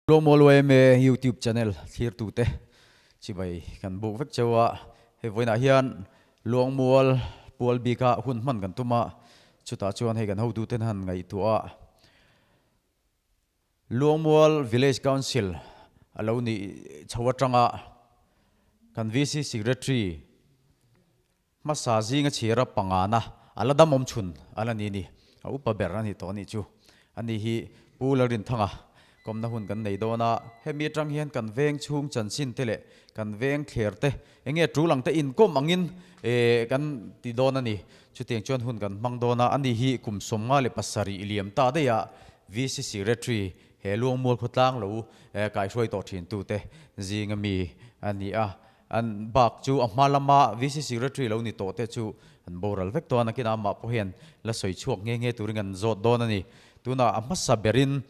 Tlawmawlua yma YouTube channel thlirtute chibai kan buk vek cheu a, hei vawiinah hian Luangmual pual bika hun hman kan tum a, chutah chuan hei kan hotuten han ngaihtuah a, Luangmual Village Council a lo nih chho atanga kan VC Secretary Hmasa zinga chhira pangana a la dam awm chhun a la ni ni. A upa ber a nih tawh a nih chu. Ani hi Pu Lalrinthanga kawmna hun kan nei dawn a, hemi atang hian kan veng chhung chanchin te leh kan veng thler te enge tul ang te inkawm angin kan ti dawn a ni. Chutiang chuan hun kan hmang dawn a, ani hi kum 57 liam ta daih a VC Secretary he Luangmual khawtlang lo kaihruai tawh thin tute zinga mi a ni a. An bak chu a hma lama VC Secretary lo ni tawh te chu an boral vek tawh a, nakinah amah pawh hian la sawi chhuak nghe nghe turin kan zawt dawn a ni. Tunah a hmasa berin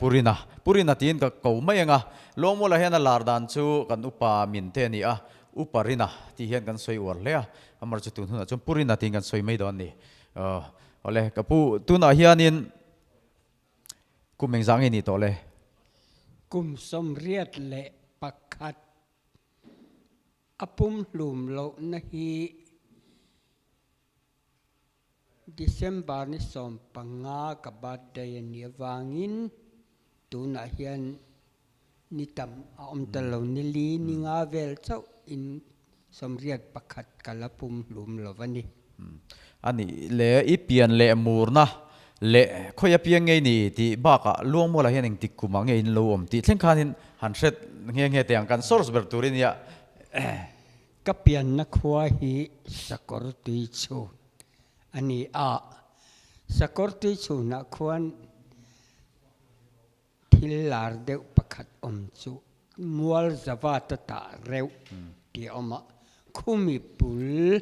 Pu Rina, Pu Rina tiin ka ko mai ang a, Luangmuala hian a lar dan chu kan upa min te a ni a, Upa Rina tih hian kan sawi uar hle a, amar chu tun hunah chuan Pu Rina tiin kan sawi mai dawn a ni. Awle, ka pu, tunah hianin kum engzah nge ni tawh le? Kum 81. A pumhlum lohna hi December ni 15 ka birthday a nih avangin tunah hian ni tam a awm ta lo, ni li ni nga vel chauh in 81 ka la pumhlum lo a ni. A nih le i pian leh murna leh khawi a piang ngei ni tih bakah Luangmualah hian engtik kumah nge in lo awm tih thleng khanin han hret nghe nghe teh ang kan source ber turin nia. Ka pianna khua hi Sakawr Tuichhun a ni a, Sakawr Tuichhunah khuan Thil lar deuh pakhat awm chu mual zavat a tah reuh tih a awm a, khumi pul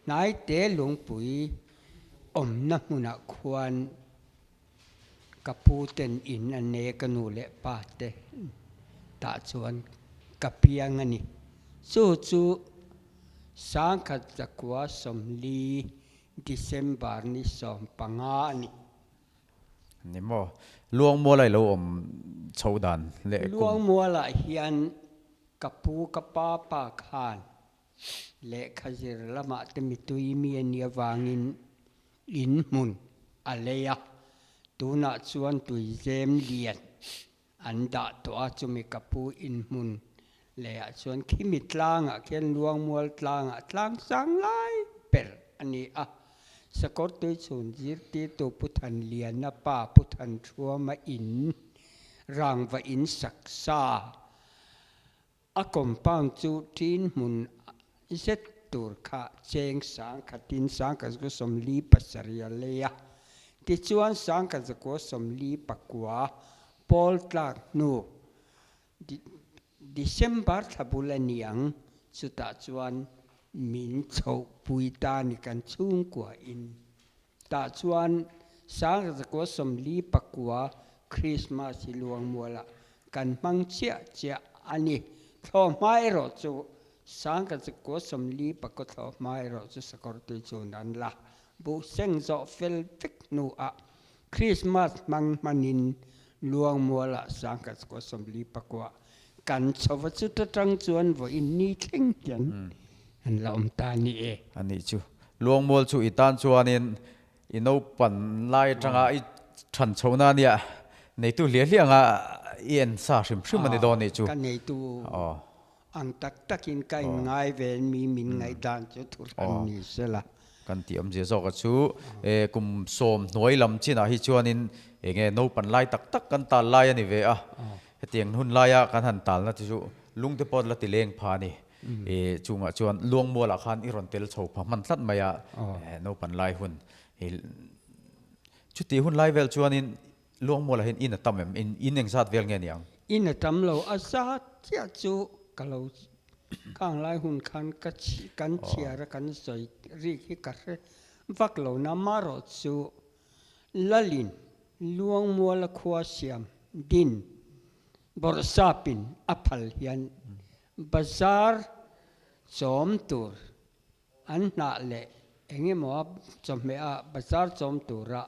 hnaite lungpui awmna hmunah khuan ka pu ten in a ne ka nu leh pa te tah chuan ka piang a ni. Chu chu 1940 December ni 15 a ni. Ni maw? Luangmuala i lo awm chho dan leh kum. Luangmualah hian ka pu ka pa pa khan lehkha zir lamah te mitui mi a nih avangin in hmun a lei a, tunah chuan tuizem lian an dah tawh a, chumi ka pu in hmun lehah chuan khimi tlangah khian Luangmual tlangah tlang sang lai ber a ni a. Sakawr tuichhun zirtirtu Pu Thanliana pa Pu Thanṭhuama in rangva in sak sa a compound chu ṭin hmun zet tur kha cheng sangkhatin 1947 a lei a. Tichuan 1949 pawl tlak hnu December thla bul a ni ang, chutah chuan min chhohpui ta ni kan chhungkua in. Tah chuan 1949 Christmas hi Luangmualah kan hmang chiah chiah a ni. Thlawhhma erawh chu 1949 thlawhhma erawh chu Sakawrtui chuan an la buh seng zawh fel vek hnuah Christmas hmang hmanin Luangmualah 1949 kan chho va chuta tang chuan vawiin ni thleng hian an la awm ta ni e. A nih chu. Luangmual chu i tan chuanin i naupan lai atanga i than chhohna a nia, neitu hliah hliah anga i en sa hrim hrim a ni dawn nih chu. Ka neitu ang tak takin ka inngai ve mi min ngaihdan chu thurhan ni sela. Kan tih awmzia zawk a chu kum sawm hnuai lam chinah hi chuanin enge naupan lai tak tak kan tal lai a ni ve a, hetiang hun laia kan han talna te chu lungte pawh la ti leng pha a ni. Chungah chuan Luangmualah khan i rawn tel chho pha hman tlat mai a, naupan lai hun chutih hun lai vel chuanin Luangmualah hian in a tam em? In engzat vel nge niang? In a tam lo, a zat chiah chu ka lo khang lai hun khan ka kan chhiar a kan sawi rik hi ka hre vak lo na marawh chu Lalin Luangmuala khua siam din bawrhsapin a phal hian bazar chawm tur An hnah leh eng emaw a chawhmeh a bazar chawm tura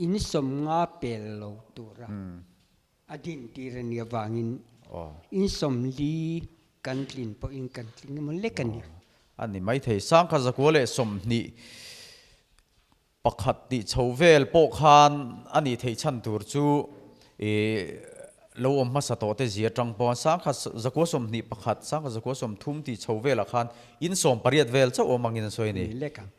in 50 pel lo tura a dintir a nih avangin in 40 kan tlin pawhin kan tling emaw lek a ni. A ni maithei. 1921 tih chho vel pawh khan a nih theih chhan tur chu ih lo awm hmasa tawh te zia atang pawh 1921, 1930 tih chho velah khan in 80 vel chauh awm angin an sawi a ni.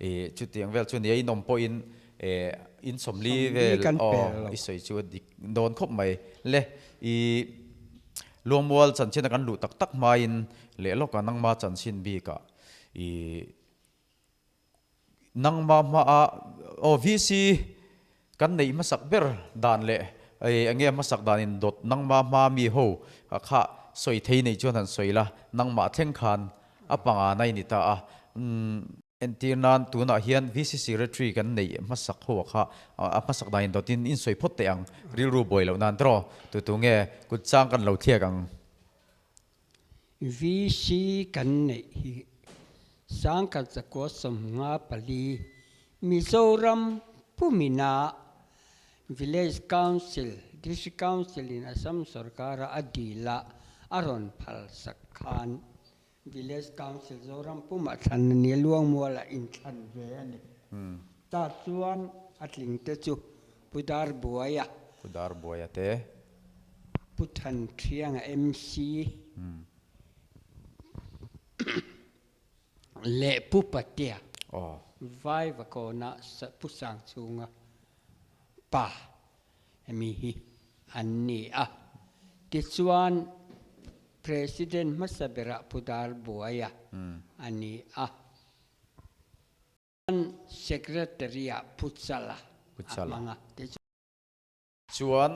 Ih chutiang vel chu nia in awm pawhin ih in 40 vel aw i sawi chu a dik dawn khawp mai le. Ih Luangmual chanchin a kan luh tak tak hmain leh lawka nangma chanchin bikah ih Nangmah hmaah aw VC kan neih hmasak ber dan leh eng nge hmasak danin dawt nangmah hma mi ho kha sawi thei nei chuan han sawi la, nangmah thleng khan a panga na i ni ta a. Entir nan tunah hian VC Secretary kan neih hmasak ho kha a hmasak danin dawtin in sawi phawt teh ang, rilru buai loh nan tawh tu tu nge kut chang kan lo thliak ang. VC kan neih hi 1954 Mizoram pumina Village Council, District Council in Assam sorkara a dil a a rawn phal sak khan Village Council Zoram pumah thlan a ni a, Luangmualah inthlan ve a ni. Tah chuan a tling te chu Pu Darbuaia. Pu Darbuaia te. Pu Thanṭhianga MC leh Pu Patea Vaivakawna Pu Sangchhunga pa hemi hi an ni a. Tichuan President hmasa berah Pu Darbuaia a ni a. Secretary-ah Pu Chala a hmang a. Chuan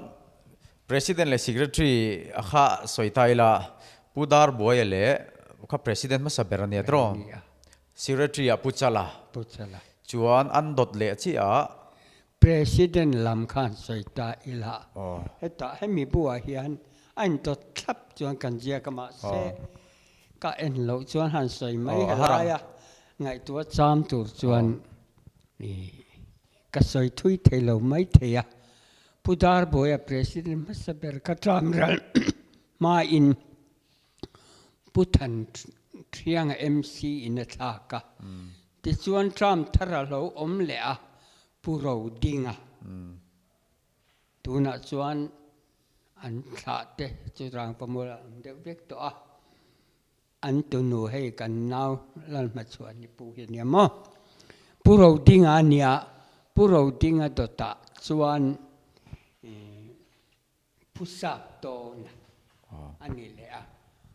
President leh Secretary a kha sawi ta ila, Pu Darbuaia leh kha President hmasa ber a nia tiraw? Secretary ah Pu Chala. Pu Chala. Chuan an dawt leh chiah a. President lam khan sawi ta ila, hetah hemi buah hian a indawt thlap chuan kan ziak a mahse ka en loh chuan han sawi mai helai a, ngaihtuah cham tur chuan Ka sawi thui thei lo mai thei a, Pu Darbuaia President hmasa ber ka tlam ral hmain Pu Than Thianga MC in a thlak a, tichuan tram thar a lo awm leh a, Pu Rodinga. Tunah chuan an thlah te chu rangpamual a awm deuh vek tawh a. An tunu hei kan nau Lalhmachhuah ni pu hi ania maw? Pu Rodinga a nia, Pu Rodinga dawtah chuan Pu Saptawna a ni leh a,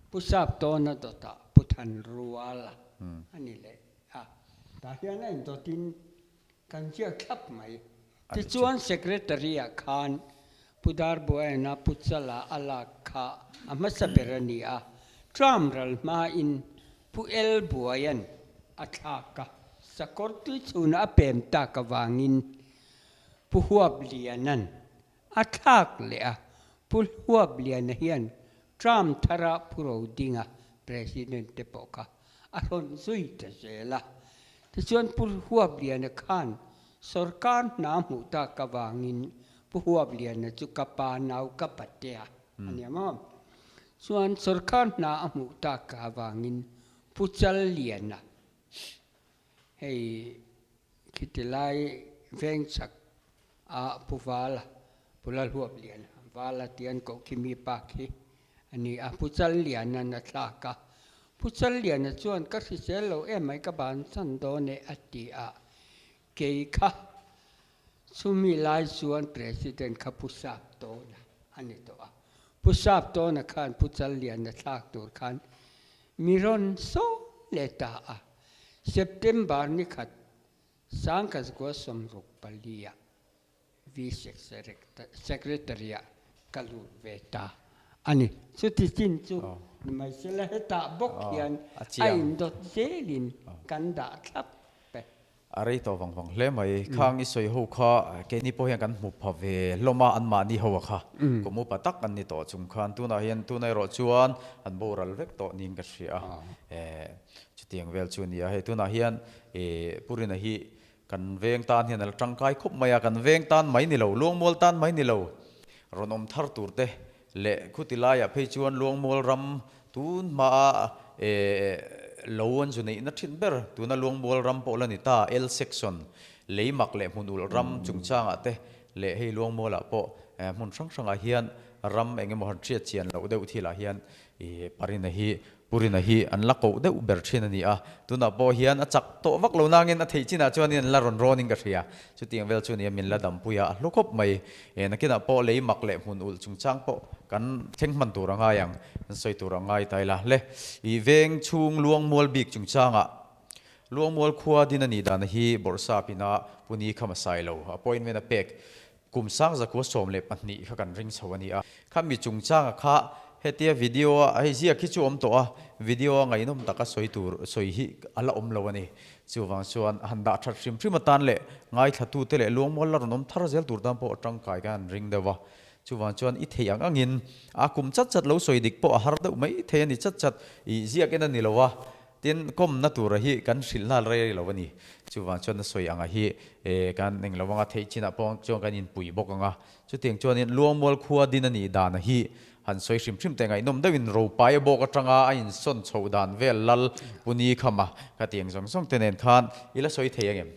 Pu Saptawna dawtah Pu Thanruala a ni leh a. Tah hian a indawtin Kan ziak thlap mai. Tichuan Secretary-ah khan Pu Darbuaina Pu Chala a lak kha a hmasa ber a ni a, Trump ral hmain Pu El Buaia'n a thlak a, sakawr tui chhunah a pem tak avangin Pu Huapliana'n a thlak leh a, Pu Huapliana hian Trump thara Pu Rodinga President te pawh kha a rawn zui ta zel a. Tichuan Pu Huapliana khan sorkar hna hmuh tak avangin Pu Huapliana chu ka pa nau ka patea a nia maw? Chuan sorkar hna a hmuh tak avangin Pu Challiana hei khiti lai veng chhak a Pu Vala, Pu Lalhuapliana, Vala tih an koh khi mi pa khi a ni a, Pu Challiana'n a thlak a. Pu Challiana chuan ka hrisel lo em mai ka bansan dawn e a ti a, kei kha chumi lai chuan President kha Pu Saptawna a ni tawh a. Pu Saptawna khan Pu Challiana thlak tur khan mi rawn sawn leh ta a, September ni khat 1964 ah VC Secretary ah ka lut ve ta a ni. Chuti chin chu ni mai sela hetah bawk hian a indawt zelin kan dah thlap e. A rei tawh vang vang hle mai. Khang i sawi ho kha keini pawh hian kan hmu pha ve hlawm a, anmahni ho a kha kum upa tak an ni tawh chung khan tunah hian tuna erawh chuan an boral vek tawh niin ka hria a. Chutiang vel chu a ni a, hei tunah hian Pu Rina hi kan veng tan hian a la tangkai khawp mai a, kan veng tan mai ni lo, Luangmual tan mai ni lo, rawn awm thar tur te. leh khuti laiah phei chuan Luangmual ram tun hmaa lo an zu neihna thin ber tuna Luangmual ram pawh la ni ta L section leimak leh hmun ulh ram chungchangah te leh hei Luangmualah pawh hmun hrang hrangah hian ram eng emaw han hriat chian loh deuh thilah hian Parina hi Purina hi an la koh deuh ber thin a ni a, tunah pawh hian a chak tawh vak lo nangin a theih chinah chuanin an la rawn rawnin ka hria. Chutiang vel chu nia min la dampui a, a hlu khawp mai. E, nakinah pawh lei mak leh hmun ulh chungchang pawh kan thleng hman tur a ngai ang, kan sawi tur a ngai ta ila. Le, i veng chhung Luangmual bik chungchangah Luangmual khua din a nih dana hi Bawrhsap ina Puni kha hmasai lo, appointment a pek Kum sang zakua 12 kha kan ring chho a ni a. Kha mi chungchanga kha hetia video a hei ziak hi chu awm tawh a, video a ngaihnawm taka sawi tur sawi hi a la awm lo a ni. Chuvang chuan han dah that hrim hrim atan leh ngaithlatute leh luangmual la rawn awm thar zel tur tan pawh a tangkai khan an ring deuh a. Chuvang chuan i theih ang angin a kum chat chat lo sawi dik pawh a har deuh mai thei a ni chat chat i ziak en a ni lo a. Tin, kawmna tura hi kan hrilh nghal rei lo a ni. Chuvang chuan a sawi anga hi kan eng lo anga theih chinah pawh chuan kan inpui bawk ang a. Chutiang chuanin Luangmual khua din a nih dana hi han sawi hrim hrim teh ngaihnawm deuhin Ropaia bawk atanga a insawn chhoh dan vel lal Puni Khama ka tih ang zawng zawng te nen khan i la sawi thei angem?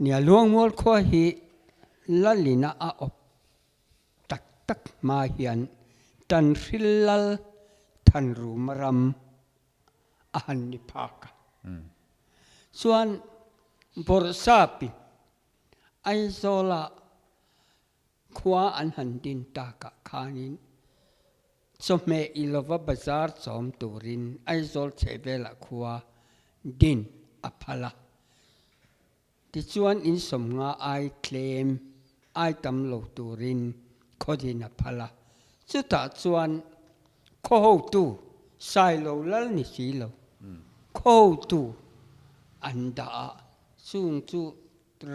Nia, Luangmual khua hi lalina a awp Tak tak hma hian Tanhril Lal Thanruma ram a han ni phak a. Chuan Bawrhsapin Aizawla khua an han din takah khanin chawhmeh i lova bazar chawm turin Aizawl chhehvelah khua din a phal a. Tichuan in sawmnga ai tlem ai tam lo turin khawdin a phal a, chutah chuan khaw hotu Sailo lal ni si lo, khaw hotu an dah a, chung chu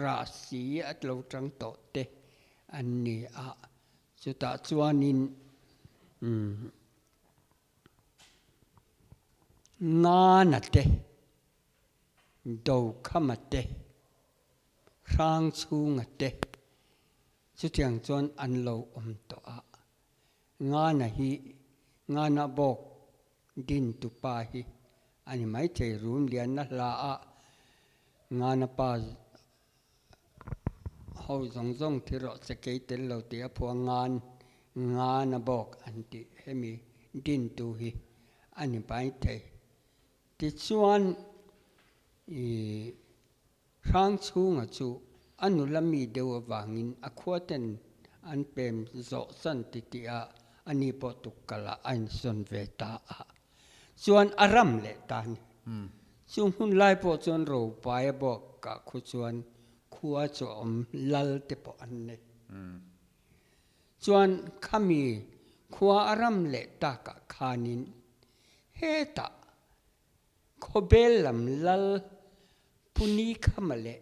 rah si a lo tang tawh te an ni a, chutah chuanin Ngana te. Dokhama te, Hrangchhunga te chutiang chuan an lo awm tawh a. Ngana hi Ngana bawk dintu pa hi a ni maithei rum lianna hla a Ngana pa ho zawng zawng thi rawh che kei tel lo tih a phuah Ngan Ngana bawk an tih hemi dintu hi a ni maithei. Tichuan, i Hrangchhunga chu a nula mi deuh avangin a khuaten an pem zawh chan ti tih a, ani pawh tukkalah a insawn ve ta a. Chuan a ram leh ta a ni. Chung hun lai pawh chuan Ropaia bawkah khu chuan khua chu a awm lal te pawh an nei. Chuan khami khua a ram leh takah khanin Hetah khawbel lam lal Puni Khama leh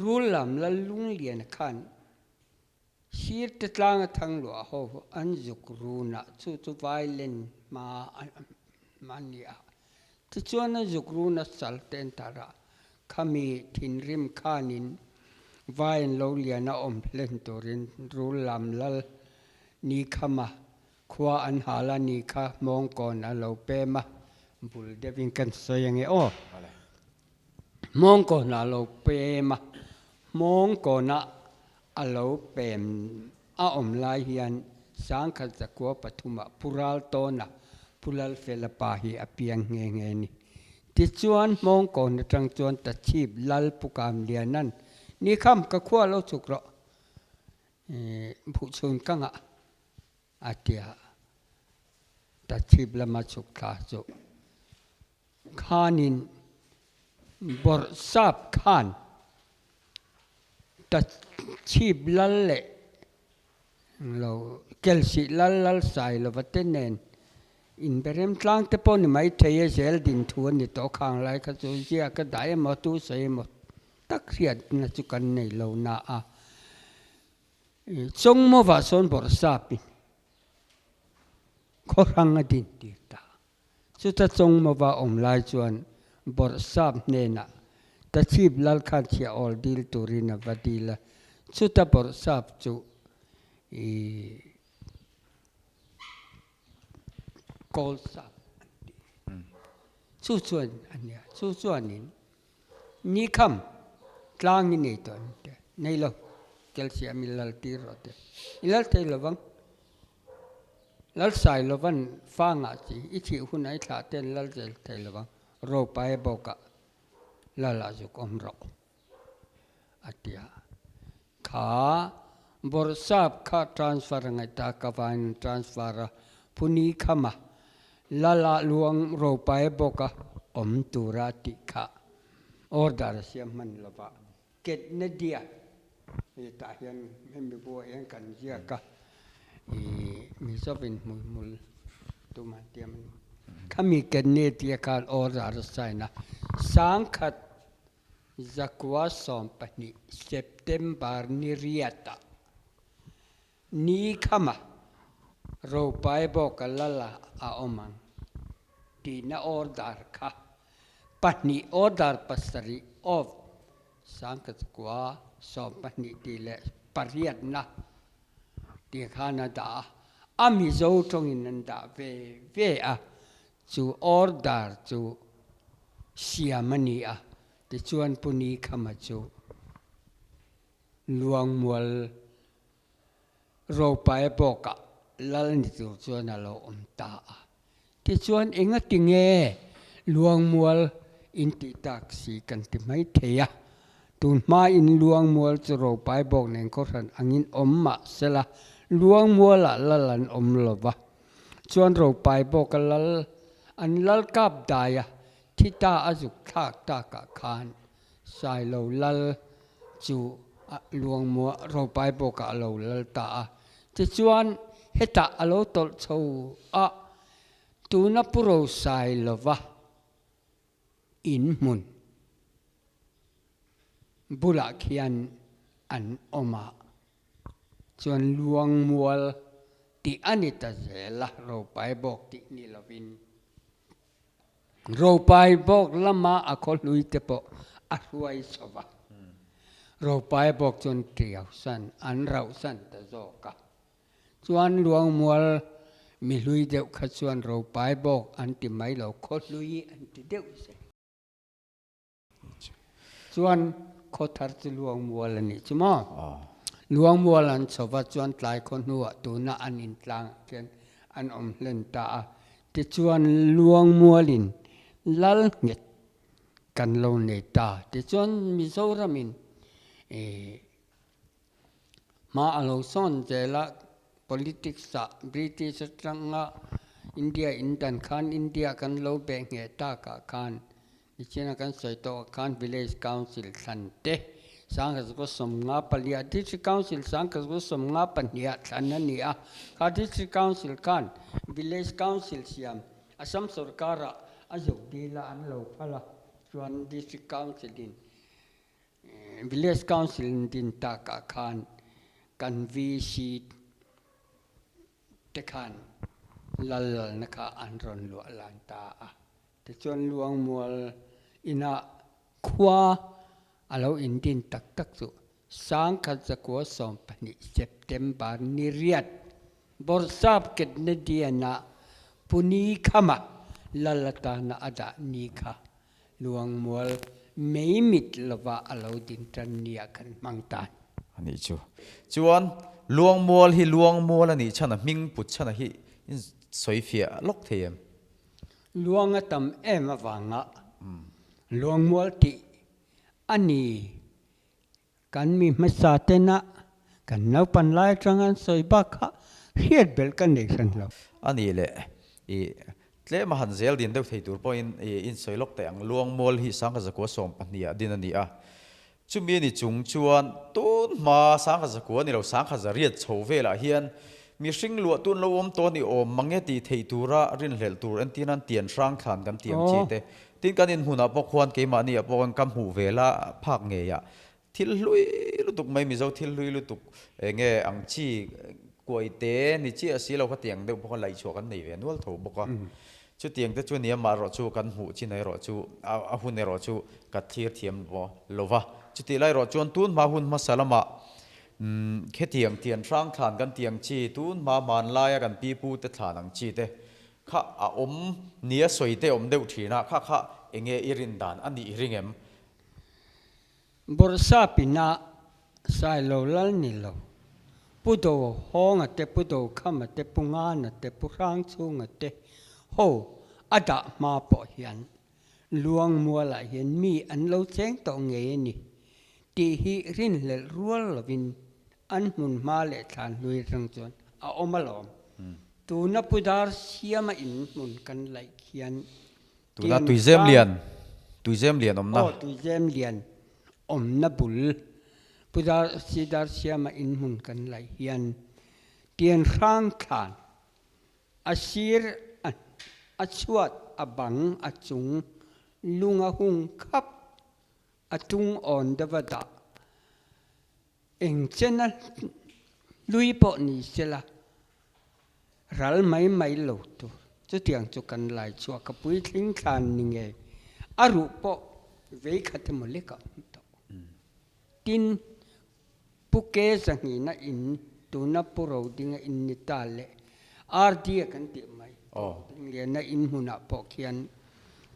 Rul lam lal Lungliana khan sir te tlanga thangluah ho an zuk runah chu chu violin hma a ni a. Tichuan an zuk runa sal te an tar a, khami thinrim khanin vai an lo lian a awm hlen turin Rul lam lal Ni Khama Khua an hal a ni kha Hmawngkawn a lo pem a, bul deuhin kan sawi ange aw. Hmawngkawn a lo pem a, Hmawngkawna a lo pem a awm lai hian sangkhat zakua pathumah Pu Raltawna, Pu Lalfela pa hi a piang nghe nghe a ni. Tichuan Hmawngkawn atang chuan Tachhip Lal Pu Kamliana'n, Ni kham ka khua lo chhuk rawh, Buhchhun ka ngah. A ti a, Tachhip lama chhuk thla chu khanin Bawrhsap khan Tachhip lal leh lo Kelsih lal lal Sailova te nen inberem tlang te pawh ni mai thei e, zel din thu a ni tawh khang lai kha chu ziak a dah emaw tu sawi emaw tak hriatna chu kan nei lo na a. Chawngmawah sawn bawrhsapin khaw hrang a din tir ta. Chuta Chawngmawah awm lai chuan bawrhsap hnenah Tachhip lal khan chhiah awl dil turin a va dil a. Chuta bawrhsap chu i. Kawlsap an ti. Chu chuan a nia, chu chuanin Nikham tlang i nei tawh em te? Nei lo, Kelsiam i lal tir rawh te. I lal thei lo vang. Lal sai lo van fa ngah chi, i thih hunah i thlah te an lal zel thei lo vang. Ropaia bawkah lal ah zuk awm rawh a ti a. Kha Bawrhsap kha transfer a ngaih ta, ka vain an transfer a, Phuni khama lal ah luang Ropaia bawka awm tura a tih kha order a siam hman lova Ketnedia tah hian hemi buah hian kan ziak a, ih Mizovin hmuihmul tum an tiam a ni. Khami Ketnedia khan order a sign a, 1000 20 September ni riatah ni khama Ropai bawka lala a awm ang tihna order kha pahnih order pasarih of 1022 tih leh pariatna tih khan a dah a, a Mizo tawngin an dah ve ve a, chu order chu siam a ni a, tichuan Pu Nikhama chu Luangmual Ropae bawkah lal ni tur chuan a lo awm ta a. Tichuan engati nge Luangmual in tih tak si kan ti mai thei a, tun hmain Luangmual chu Ropae bawk nen khawhran angin awm mah sela Luangmualah lal an awm lo va, chuan Ropae bawka lal an lal kap dai a, thi ta a zuk thlak takah khan Sailo lal chu Luangmua Ropai bawkah a lo lal ta a. Tichuan, hetah a lo tawlh chho a, tuna Pu Rosailova in hmun bulah khian an awm a, chuan Luangmual tih a ni ta zel a, Ropai bawk tih ni lovin. Ropai bawk lama a khaw hlui te pawh a hruai chho va. Ropai bawk chuan tiau san an rauh san ta zawk a. Chuan Luangmual mi hlui deuh kha chuan Ropai bawk an ti mai lo, khaw hlui an ti deuh zel. Chuan khaw thar chu Luangmual a nih chu maw? Luangmual an chho va chuan tlai khaw hnuah tuna an intlang ah khian an awm hlen ta a. Tichuan Luangmualin lal nghet kan lo nei ta. Tichuan Mizoramin hma a lo sawn zel a, politics ah British atanga India in dan khan India kan lo beh ngheh takah khan Nichina kan sawi tawh ah khan Village Council thlan te 1954 District Council 1952 ah thlan a ni a, kha District Council khan Village Council siam Assam sorkar ah a zuk dil a an lo phal a, chuan District Council in Village Council in din takah khan kan VC te khan lal lalna kha an rawn luah lan ta a. Tichuan Luangmual inah khua a lo indin tak tak chu 1912 September ni riat Bawrhsap Ketnedian-a Puni khama lal atana a dah ni kha Luangmual mei mit lova a lo din tan nia kan hmang tan. A nih chu. Chuan Luangmual hi Luangmual a nih chhan a hming put chhan a hi in sawi fiah lawk thei em? Luang a tam em avanga Luangmual tih a ni. Kan mi hmasa tena kan naupan lai atanga an sawi bak kha hriat belh ka nei hran lo. A nih leh i tlem a han zel din deuh thei tur pawhin i insawi lawk teh ang. Luangmual hi 1912 ah din a ni a. Chumi a ni chung chuan tun hma 1900 ni lo 1908 chho velah hian mihring luah tun lo awm tawh a ni awm mang e tih theih tura rinhlelh tur entir nan tian hrang thlan kan tiam chi te. Tin kan inhmunah pawh khuan keimahni ah pawh kan ka hmuh ve la phak ngeiah thil hlui lutuk mai Mizo thil hlui lutuk eng nge ang chi kuai te ni chiah si lo kha tiang deuh pawh kha laihchhuah kan nei ve nual tho bawk a. Chutiang te chu ni amah erawh chu kan hmuh chin erawh chu a hun erawh chu ka thlir thiam lo va. Chutih lai erawh chuan tun hma hun hmasa lamah khetiang tian hrang thlan kan tiang chi tun hma hmanlaia kan pipu te thlan ang chi te. Kha a awm nia sawi te awm deuh thin a, kha kha enge i rin dan a nih i ring em? Bawrhsap ina Sailo lal ni lo, Pu Do Hawnga te, Pu Do Khama te, Pu Ngana te, Pu Hrangchhunga te ho a dah hma pawh hian Luangmualah hian mi an lo cheng tawh ngei a ni tih hi rinhlelh rual lovin an hmun hma leh thlan hlui atang chuan a awm alawm. Tuna Pu Dar Siama in hmun kan laih khian Tuna Tuizem Lian, Tuizem Lian awmna. Aw, Tuizem Lian awmna bul Pu Dar Si Dar Siama in hmun kan laih hian Tian Hrang thlan A sir a chhuat a bang a chung lung a hung khap a tung awn deuh a dah. Eng chen a hlui pawh ni sela ral mai mai lo tur. Chutiang chu kan lai chhuah ka puitling thlan ni ngei a ruh pawh vei khat emaw lek a awm tawh. Tin, Pu Ke Zahnghina in tuna Pu Rodinga in ni ta leh RD a kan tih mai Dingliana in hmunah pawh khian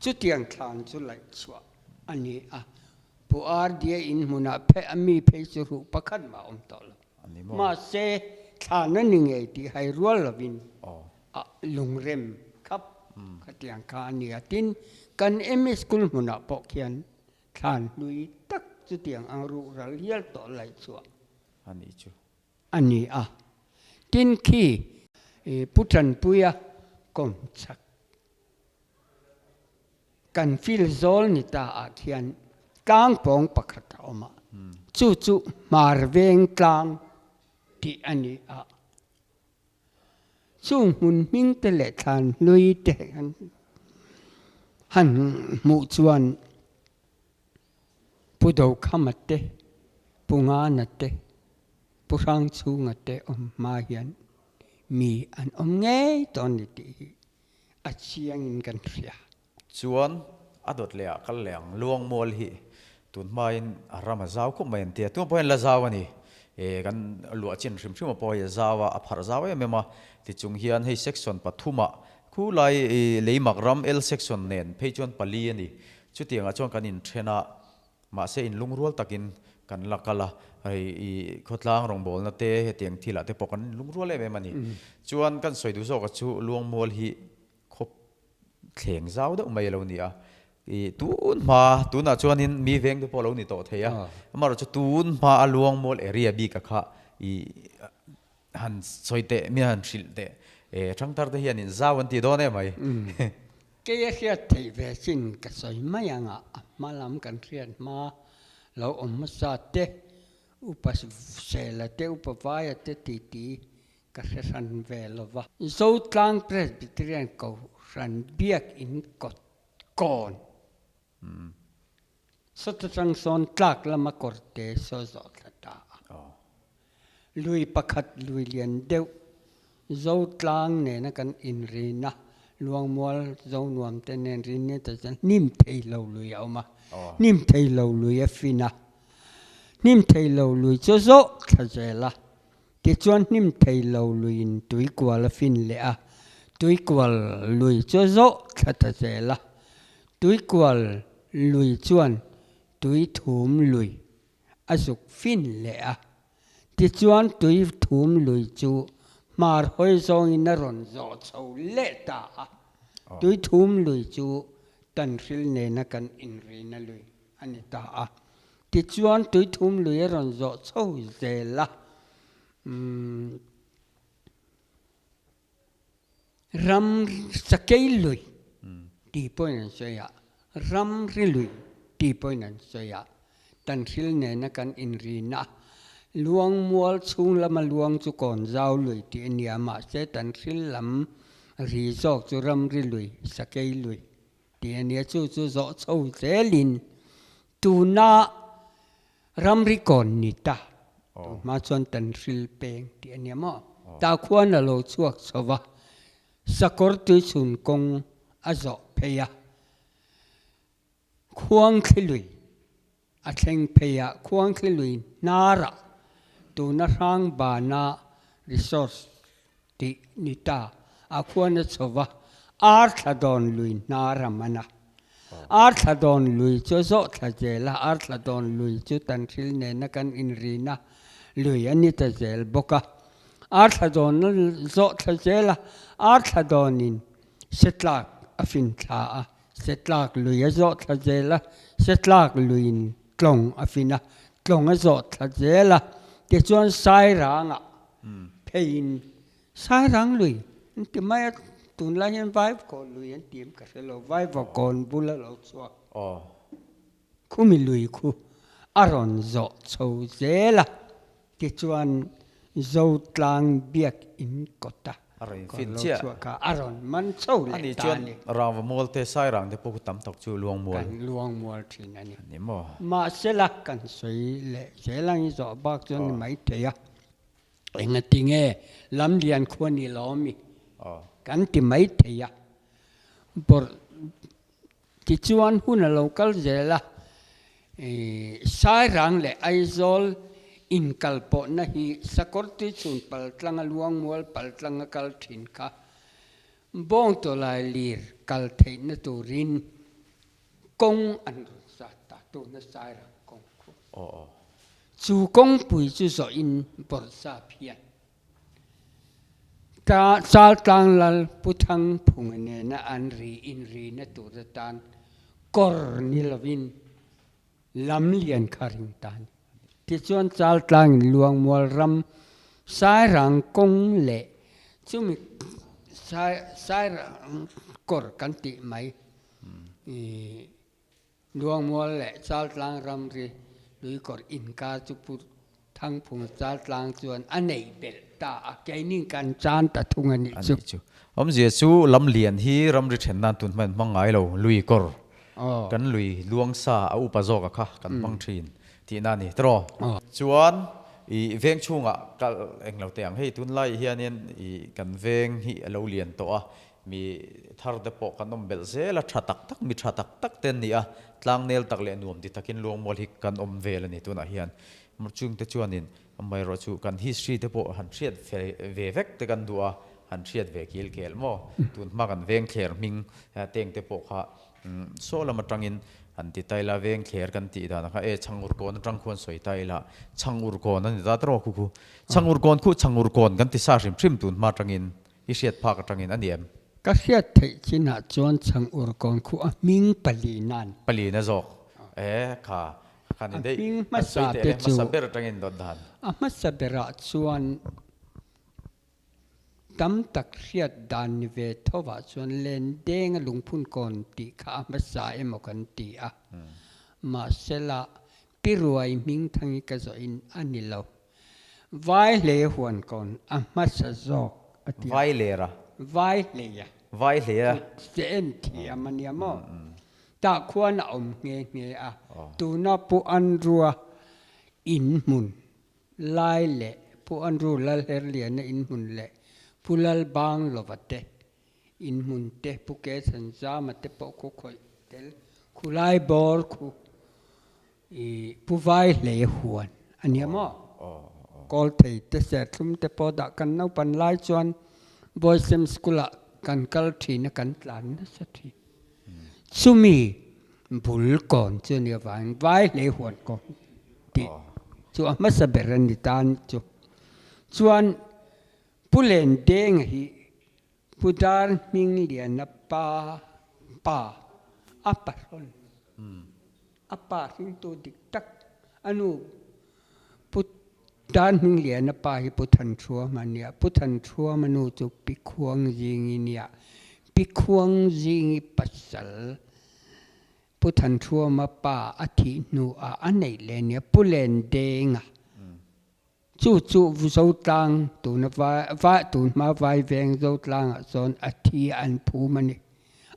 chutiang thlan chu laih chhuah a ni a. Pu RD a in hmunah pheh a mi phei chu ruh pakhat mah a awm tawh lo. Mahse, thlan a ni ngei tih hai rual lovin a lungrem khap khatiang kha a ni a. Tin, kan ME School hmunah pawh khian Thlan hlui tak chutiang ang ruh ral hial tawh laih chhuah a nih chu. A ni a. Tin khi Pu Tanpuia kawm chak kan fil zawl ni ta ah khian tlang pawng pakhat a awm a, chu chu Hmar Veng tlang tih a ni a. Chung hmun hming te leh thlan hlui te han hmuh chuan Pu Dokhama te, Pu Ngana te, Pu Hrangchhunga te awm hma hian mi an awm ngei tawh a ni tih hi a chiangin kan hria. Chuan a dawt leh ah kal leh ang Luangmual hi tun hmain a ram a zau khawp mai an tia tun pawh hian la zau a ni e kan luah chin hrim hrim a pawh hei a zau a a pharh zau em em a tichung hian hei section pathumah khulai leimak ram L section nen phei chuan pali a ni chutiangah chuan kan inthen a mahse inlungrual takin kan la kal a hei i khawtlang rawngbawlna te hetiang thilah te pawh kan inlungrual em em a ni chuan kan sawi duh zawk a chu Luangmual hi khawp thleng zau deuh mai a lo ni a, ih tun hma tunah chuanin mi veng te pawh a lo ni tawh thei a, amaherawhchu tun hma a Luangmual area bik a kha ih han sawi teh mi han hrilh teh eh thangthar te hianin zau an ti dawn em mai. Kei a hriat theih ve chin ka sawi mai ang a, a hma lam kan hriat hma lo awm hmasa te, upa Sela te, upa Vaia te titi Ka hre hran ve lo va. Zotlang Presbyterian Kohhran Biakin kawt kawn sawta chang sawn tlak lama kawrte saw zawh thla ta a. Lui pakhat lui lian deuh Zotlang nena kan inrina Luangmual Zonuam te nen rin ni ta chuan hnim thei lo lui a awm a. Hnim thei lo lui a fin a. Hnim thei lo lui chu zawh thla zel a. Tichuan hnim thei lo luiin tuikual a fin leh a, tuikual lui chu a zawh thla ta zel a. Tuikual lui chuan tui thum lui a zuk fin leh a. Tichuan tui thum lui chu hmar hawi zawngin a rawn zawh chho leh ta a. Tui thum lui chu Tanhril nena kan inrina lui a ni ta a. Tichuan tuithum lui a rawn zawh chho zel a, ram sakei lui tih pawhin an sawi a, ramri lui tih pawhin an sawi a, Tanhril nena kan inrina Luangmual chhung lama luang chu Kawnzau lui tih a ni a, mahse Tanhril lam ri zawk chu ramri lui, sakei lui Tih a nia chu chu zawh chho zelin tuna ramri kawn ni ta tun hma chuan tan hril peng tih a nia maw ta khuan a lo chhuak chho va sakawr tuichhun kawng a zawh phei a khuang thli lui A thleng phei ah Khuangthli lui hnarah tuna Hrangbana Resource tih ni ta a khuan a chho va, Arthla dawn lui hnar a man a. Arthla dawn lui chu a zawh thla zel a, arthla dawn lui chu tanhril nena kan inrina lui a ni ta zel bawk a. Arthla dawn a zawh thla zel a, arthla dawnin setlak a fin thla a, setlak lui a zawh thla zel a, setlak luiin tlawng a fin a, tlawng a zawh thla zel a, tichuan Sairangah pheiin Sairang lui an ti mai a, tunlai hian Vaivakawn lui an ti em ka hre lo, Vaivakawn bula lo chhuak khumi lui khu a rawn zawh chho zel a, tichuan Zotlang biakinn kawta kawr lo chhuak kha a rawn man chho leh ta a ni. Rangva mual te Sairang te pawh khu tam tak chu luangmual. Kan luangmual thin a ni. Mahsela kan sawi leh zel ang i zawh bak chuan ni maithei a. Engatinge lamlian khua ni lo mi kan ti mai thei a, bawrh tichuan hun a lo kal zel a, Sairang leh Aizawl inkal pawhna hi Sakawrtui chhun paltlanga Luangmual paltlanga kal thin kha Bawngtawlai lir kal theihna turin kawng an rawn zat ta tuna Sairang kawng khu. Chu kawngpui chu zawhin Bawrhsap hian ta Chaltlang Lal Pu Thangphunga nena an ri inrina tur atan kawr ni lovin lam lian kha ring ta a ni. Tichuan Chaltlangin Luangmual ram Sairang kawng leh chumi Sairang kawr kan tih mai Luangmual leh Chaltlang ramri luikawr inkar chu Pu Thangphunga Chaltlang chuan a neih belh ta a, keini kan chan ta thung a nih chu. A nih chu. Awmzia chu lamlian hi ramri then nan tun hman hmang ngai lo, luikawr kan lui luangsa a upa zawk a kha kan hmang thin tihna a ni tiraw? Chuan i veng chhungah kal englo teh ang, hei tunlai hianin i kan veng hi a lo lian tawh a, Mi thar te pawh kan awm belh zel a, tha tak tak, mi tha tak tak te an ni a, tlangnel tak leh nuam ti takin Luangmual hi kan awm vel a ni tunah hian. Chungte chuanin amaherawhchu kan history te pawh han hriat ve vek te kan duh a, han hriat ve kil kel maw? Tun hma kan vengthler hming teng te pawh kha saw lam atangin han ti ta ila, vengthler kan tih dan kha e Chhangurkawn atang khuan sawi ta ila, Chhangurkawn a ni ta tawh khu khu. Chhangurkawn khu Chhangurkawn kan ti sa hrim hrim tun hma atangin. I hriat phak atangin a ni em? Ka hriat theih chinah chuan chhang ur kawn khu a hming pali nan. Pali na zawk e kha kha ni daih. A hming hmasa te chu. Hmasa ber atangin dawt dan. A hmasa berah chuan tam tak hriat dan ni ve thovah chuan Lendenga lungphun kawn tih kha a hmasa emaw kan ti a. Mahsela Piruai hming thangi ka zawhin a ni lo. Vai hlei huan kawn a hmasa zawk a ti a. Vai lera. Vai hlei a. Vai hlei a. Kut che en thiam a nia maw? Tah khuan a awm nghe nghe a. Tuna Pu Andrew-a in hmun lai leh Pu Andrew Lalherliana in hmun leh Pu Lalbanglova te in hmun te Pu Kesanzama te pawh khu khawih tel khulai bawr khu I Pu Vai hlei huan a nia maw? Kawl thei te serthlum te pawh dah kan naupan lai chuan Boysem School ah kan kal thin a kan tlan nasa thin. Chumi bul kawn chu a nia vangin Vai hlei huan kawn tih chu a hmasa ber a ni ta anih chu. Chuan Pu Lendenga hi Pu Dar Hmingliana pa pa a pahrawn a pa hringtu dik tak a nu Pu Dar Hmingliana pa hi Pu Thanthruama a nia, Pu Thanthruama nu chu Pi Khuangzingi nia, Pi Khuangzingi pasal Pu Thanthruama pa a thih hnuah a neih leh nia Pu Lendenga. Chu chu Zotlang tuna vai tun hma vai veng Zotlangah chuan a thi an phum a ni.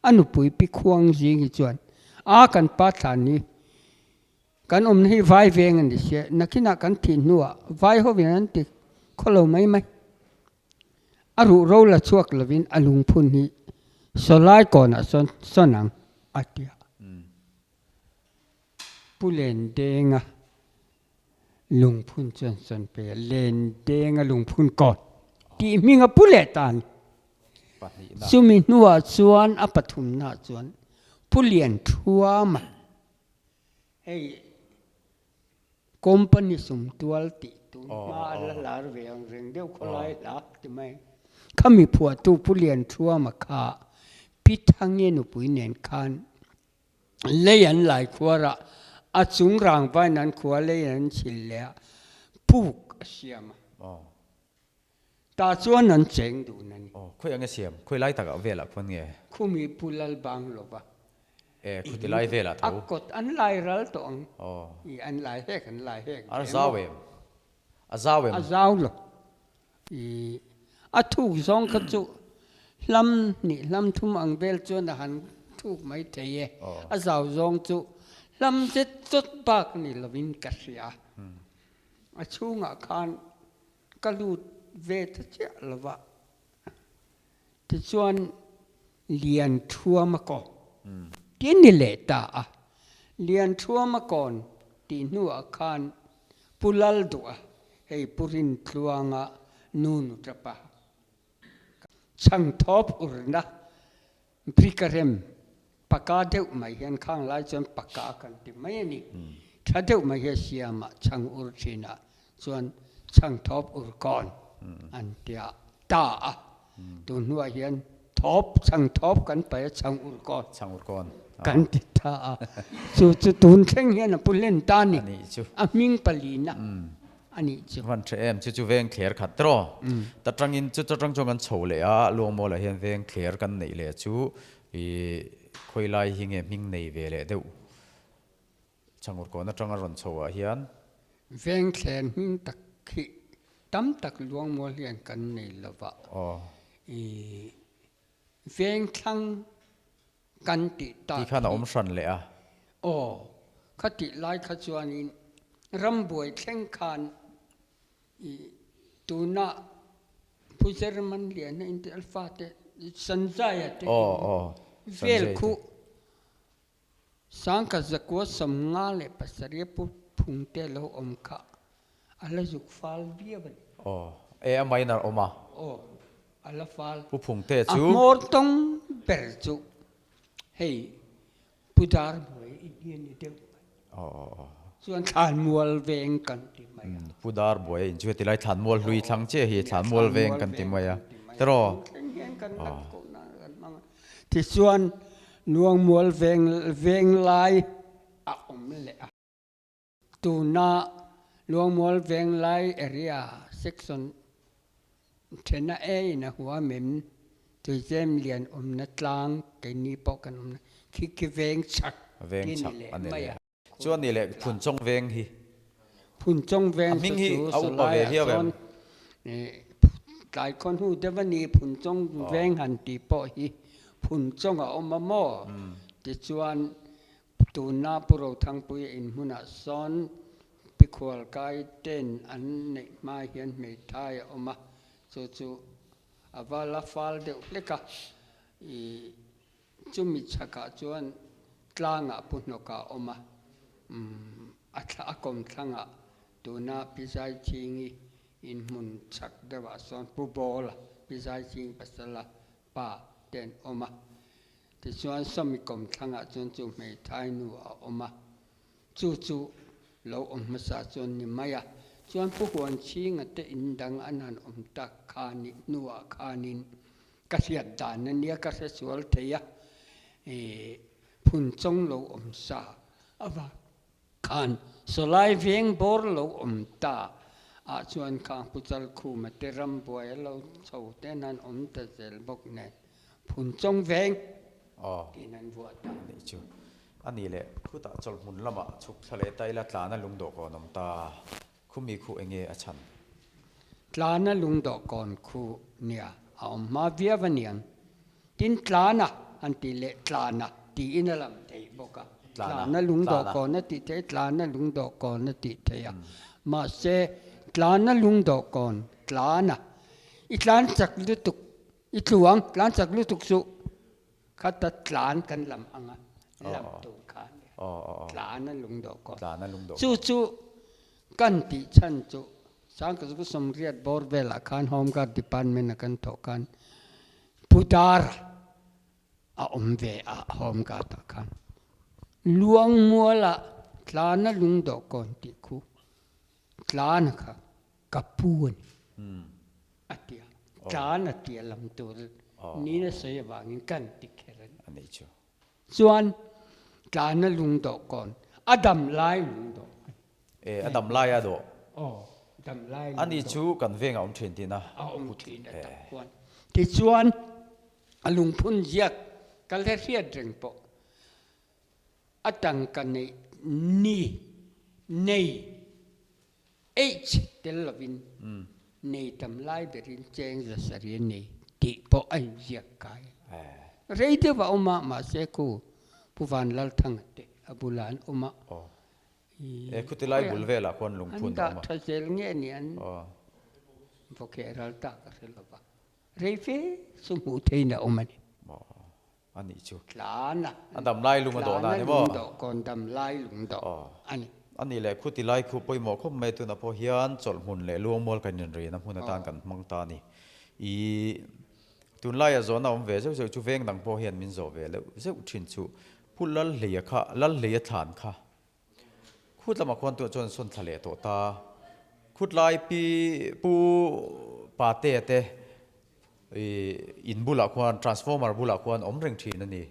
A nupui Pi Khuang Zingi chuan, A kan pa thlan hi kan awmna hi vai veng a ni sia, nakinah kan thih hnuah vai hovin an ti khawlo mai mai. A ruh ro la chhuak lovin a lungphun hi sawlai kawnah sawn sawn ang a ti a. Pu Lendenga Lungphun chuan sawn pe a, Lendenga lungphun kawn tih hming a pu leh ta a ni. Pahnihna. Chumi hnuah chuan a pathumnaah chuan Pu Lianthuama hei company sumtual tih tun hma a la lar ve ang reng deuh khawlai hla ti mai. Khami phuahtu Pu Lianthuama kha Pi Thangi nupui nen khan lei an lai khuarah a chung rangvain an khua lei an chhil leh a puk a siam a. Tah chuan an cheng dun a ni. Aw, khawi ang e siam? Khawi lai takah velah khuan nge? Khumi Pu Lal bang lova. E, khuti lai velah tho. A kawt an lai ral tawh ang. Aw. I an lai hek, an lai hek. A zau em? A zau em? A zau lo. I a thuk zawng kha chu hlam hnih hlam thum ang vel chuan a han thuk mai thei e. A zau zawng chu hlam zet chawt bak ni lovin ka hria. A chhungah khan Ka lut ve ta chiah lo va, tichuan Lianthuama kawn tih a ni leh ta a. Lianthuama kawn tih hnuah khan Pu Lalduha, hei Pu Rintluanga nu nutapa, chhangthawp urna Brikarem paka deuh mai hian khang lai chuan paka kan ti mai a ni. Tha deuh mai hi a siam a, chhang ur thin a, chuan chhang thawp ur kawn an tia ta a. Tun hnuah hian thawp, chhang thawp kan paih a, chhang ur kawn. Chhang ur kawn. Kan ti ta a. Chu chu tun thleng hian a pu hlen ta a ni. A hming palina. A nih chu. Van tha em, chu chu veng thler khat tawh. Ta tangin chu ta tang chuan kan chho leh a, Luangmualah hian veng thler kan neih leh chu i khawi lai hi nge hming nei ve leh deuh. Chhangur kawn atanga rawn chho ah hian. Veng thler hming tak hi tam tak Luangmual hian kan nei lo va. I veng thlang kan tih tak hi. Ti khan a awm hran leh a. Aw, kha tih lai kha chuanin rambuai thleng khan i tuna Pu German Liana in tih Alpha te Sanjaya te vel khu Sangkhat zakua 57 Pu Phungte lo awm kha a la zuk fal viau a ni. Aw, e a minor awm a. Aw, a la fal. Pu Phungte chu. A hmawr tawng ber chu hei Pu Darbuai i hi a ni deuh mai. Aw aw aw. Chuan Thlanmual veng kan ti mai a. Pu Darbuai a inchu heti lai Thlanmual hlui thlang chiah hi Thlanmual veng kan ti mai a. Tiraw? Thleng hian kan la koh nan kan hmang a. Tichuan Luangmual veng veng lai a awm leh a. Tuna Luangmual Venglai area section thena e in a huam em? Tuizem lian awmna tlang keini pawh kan awmna khi khi veng chhak Veng ti ni chhak leh a ni mai leh. a. Chuan ni leh Phunchawng veng hi. Phunchawng A veng hming chu hi chu a upa ve sawlaiah viau em? sawn tlai khaw hnu deuh a ni Phunchawng veng han tih pawh hi Phunchawng a awm a maw? Tichuan Tuna Pu Rothangpuia in hmunah sawn Pikhual kai ten an neih hma hian hmeithai a awm a, chu chu a va la fal deuh hlek a, i chumi chhakah chuan tlangah Pu Hnawka a awm a, umm a thla a kawm thlangah tuna Pi Zaichingi in hmun chhak deuhah sawn Pu Bawla, Pi Zaiching pasala pa te an awm a. Tichuan sawmi kawmthlangah chuan chu hmeithai nu a awm a, chu chu lo awm hmasa chuan ni mai a. Chuan Pu Huanchhinga te in dang an han awm tak kha ni hnuah khanin ka hriat dan a nia ka hre sual thei a, ih phunchawng lo awm sa avang Khan sawlai veng bawr lo awm ta ah chuan khang Pu Chalkhuma te rambuai a lo chho ten an awm ta zel bawk nen Phunchawng veng tiin an vuah ta. Anih chu. Anih leh khutah chawlhmun lamah chhuk thla leh ta ila tlana lungdawhkawn awm ta. Khumi khu enge a chhan? Tlana lungdawhkawn khu nia a awm hma viau a niang. Tin tlana han tih leh tlana tiin a lang theih bawk a. Tlana lungdawhkawn a tih theih a, tlana lungdawhkawn a tih theih a. Mahse tlana lungdawhkawn tlana i tlan chak lutuk i tlu ang, tlan chak lutuk suh khata tlan kan lam ang a, lam tur kha a nia. Tlana lungdawhkawn. Chu chu kan tih chhan chu Sangkazuk 80 bawr velah khan Home Guard Department a kan thawh khan. Pu Dara a awm ve a Home Guard ah khan. Luangmualah Tlana Lungdawhkawn tih khu Tlana kha ka pu a ni a ti a, Tlana tia lam tur niin a sawi avangin kan ti kher a ni. Chuan Tlana Lungdawhkawn a dam lai lungdawh a ni. E, a dam lai a dawh. Aw, dam lai lungdawh. Ani chu kan vengah a awm thin tihna. A awm thin a tak khuan. Tichuan a lungphun ziak ka la hriat reng pawh a tangka neih ni nei H tel lovin nei tam lai berin cheng zasari a nei tih pawh a inziak kai. Rei deuh a awm a, mahse khu Pu Vanlalthanga te a bulah an awm a. E khuti lai bul velah khuan lungphun a awm a. An dah tha zel nge ni an vawkeh ral tak a hre lova. Rei fe chu hmuh theihin a awm a ni. A nih chu. Tlana. A dam lai lung a dawh na ni maw? Tlana lung dawh kawn dam lai lung dawh a ni. A nih leh khuti lai khu pawimawh khawp mai tunah pawh hian chawlhhmun leh luangmual kan inrina hmun atan kan hmang ta a ni. I tunlaia zawhna awm ve zeuh zeuh chu veng dang pawh hian min zawh ve leuh zeuh thin chu Pu Lalhleia kha Lalhleia thlan kha Khut lamah khuan tuah chuan sawn thla leh tawh ta. Khut lai pi Pu Patea te in bulah khuan transformer bulah khuan awm reng thin a ni.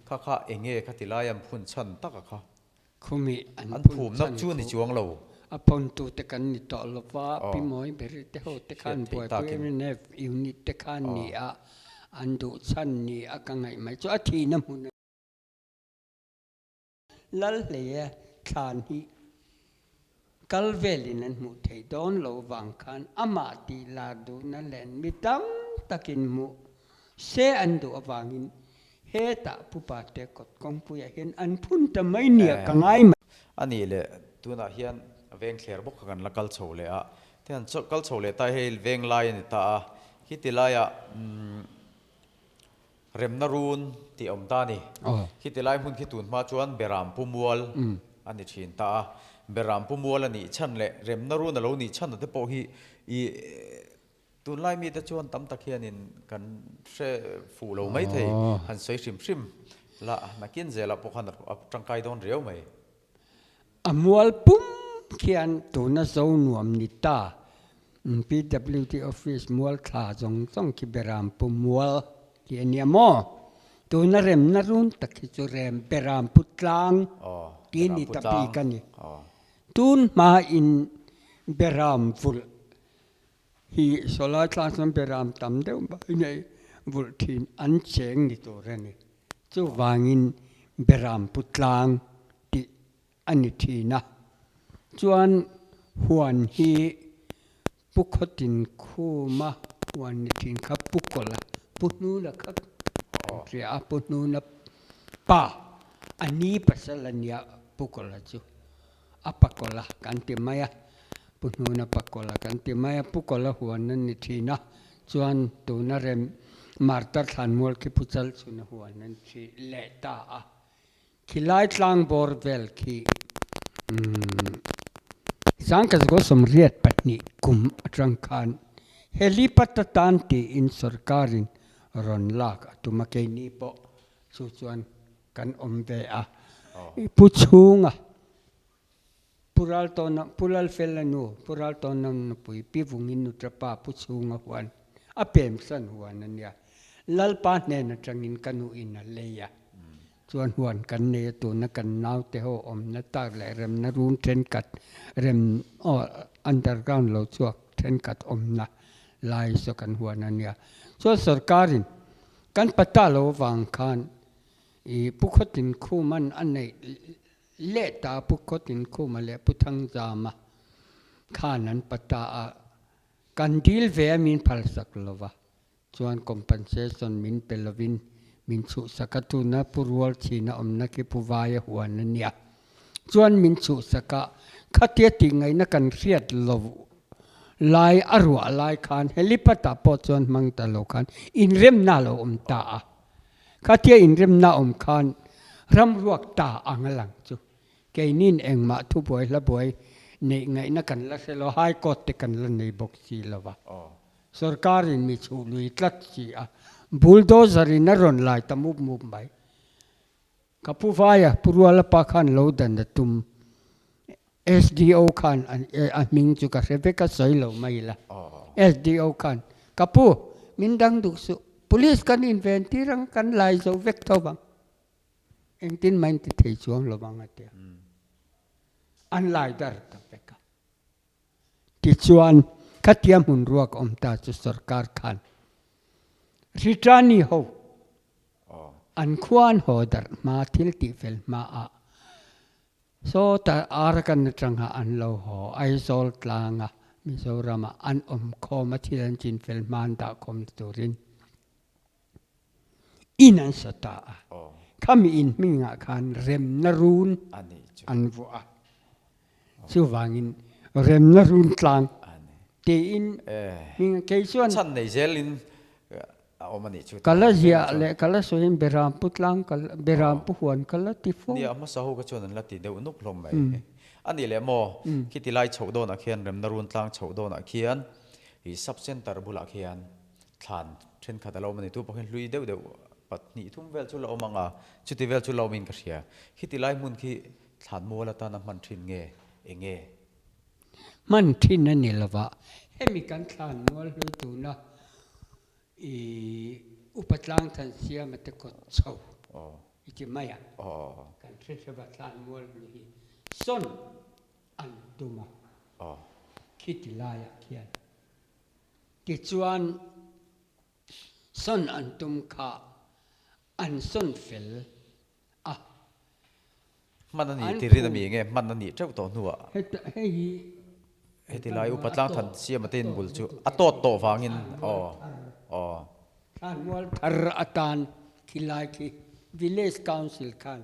Kha kha eng nge kha ti lai an phun chhan tak a kha. Khumi an phum chhan chu ni chuang lo. A phawntu te kan ni tawh lo va, Pi Mawi Beri te ho te khan buaipui MNF unit te khan ni a, an duh chhan ni a ka ngaih mai chu a thihna hmun a. Lalhleia thlan hi kal velin an hmuh theih dawn lo vang khan amah tih lar duhna len mi tam takin hmuh se an duh avangin hetah Pupa te kawt kawngpuiah hian an phun ta mai nia ka ngai mai. A nih leh tunah hian veng thler bawk kha kan la kal chho leh a, tihian kal chho leh ta hi hei veng lai a ni ta a, khiti laiah umm Remna run tih a awm ta a ni. Khiti lai hmun khi tun hma chuan Beram Pu Mual a ni thin ta a. Beram Pu Mual a nih chhan leh Remna run a lo nih chhan te pawh hi i tunlai mite chuan tam tak hianin kan hre fuh lo mai thei. Han sawi hrim hrim la nakin zelah pawh khan a tangkai dawn riau mai. A mual pum khian tuna zo nuam ni ta. PWD office mual thla zawng zawng khi Beram Pu Mual tih a nia maw? Tuna remna run tak hi chu rem Beram Pu Tlang tih ni ta bik a ni. Tun hmain Beram vulh hi sawlai tlang chuan Beram tam deuh mai nei vulh thin an cheng ni tur a ni. Chuvangin Beram Pu Tlang tih a ni thin a. Chuan huan hi Pu Khawtin Khuma huan ni thin kha Pu Kawla, Pu Hnuna kha kan hria a, Pu Hnuna pa a ni pasal a nia Pu Kawla chu. A pa Kawla kan ti mai a, Pu Hnuna pa Kawla kan ti mai a, Pu Kawla huan a ni thin a. Chuan tuna rem Martar Thlanmual khi Pu Chalchhuna huan an thi leh ta a. Khilai tlang bawr vel khi Sangkazgo 82 kum atang khan helipad atan tiin sorkarin rawn lak a tum a, keini pawh chu chuan kan awm ve a. Pu Chhunga, Pu Raltawna, Pu Lalfela nu, Pu Raltawna nupui, Pi Vungin Nutrapa Pu Chhunga huan a pemsan huan a nia. Lalpa hnen atangin ka nuin a lei a. Chuan huan kan nei a tuna kan naute ho awmna tak leh remna run thenkhat rem aw underground lo chhuak thenkhat awmna lai saw kan huan a nia. Chuan sorkarin kan pata lo vang khan ih Pu Khawtin Khuman a neih leh ta Pu Khawtin Khuma leh Pu Thangzama khan an pata a kan dil ve a min phalsak lova. Chuan compensation min pe lovin min chhuhsak a, tuna Pu Rual chhina awmna khi Pu Vaia huan a nia. Chuan min chhuhsak a, khatia tih ngaihna kan hriat lo lai a ruah lai khan helipad ah pawh chuan hmang ta lo khan inremna a lo awm ta a. Khatia inremna awm khan ram ruak ta ang a lang chu. Keinin engmah thubuai hlabuai neih ngaihna kan la hre lo, High Court te kan la nei bawk si lo va. Sorkarin mi chhuh lui tlat si a, Bulldozer in a rawn lai ta mup mup mai. Ka pu Vaia, Pu Ruala pa khan lo dan a tum. SDO khan a hming chu ka hre vek a sawi lo mai ila. SDO khan, Ka pu, min dang duh suh. Police kan inven tir ang, kan lai zo vek tho vang. Engtin mah in ti thei chuang lo vang a ti a. An lai dar ta vek a. Tichuan, khatia hmun ruak awm ta chu sorkar khan Ritani ho an khua an haw darh hma thil tihfel hmaah sawta Arakan atanga an lo haw Aizawl tlanga Mizoramah an awm khawm a thil an chinfel hma an dah khawm turin In an sa ta a, khami in hmingah khan remna run an vuah a. Chuvangin remna run tlang tiin hming kei chuan Chhan nei zelin a awm a nih chu. Ka la ziah leh ka la sawiin Berampu tlang ka la Berampu huan ka la ti fo. Nia, hmasa ho kha chuan an la ti deuh nuk hlawm mai. A nih leh maw, khiti lai chhoh dawnah khian remna run tlang chhoh dawnah khian i sub centre bulah khian Thlan thenkhat a lo awm a ni. Tu pawh hian hlui deuh deuh pahnih thum vel chu la awm ang a, chuti vel chu la awmin ka hria. Khiti lai hmun khi thlan mual atana hman thin nge eng nge? Hman thin a ni lova, hemi kan thlan mual hlui tuna i upa tlang than siama te kawt chho i ti mai a, kan hre hreva thlan mual hlui hi sawn an tum a, khiti laiah khian. Tichuan, sawn an tum kha an sawn fel a. Hman a nih tirin a mi nge hman a nih teuh tawh hnuah. Hei hi Heti lai upa tlang than siam ate in bul chu a tawt tawh vangin aw aw. Thlanmual thar atan khilai khi Village Council khan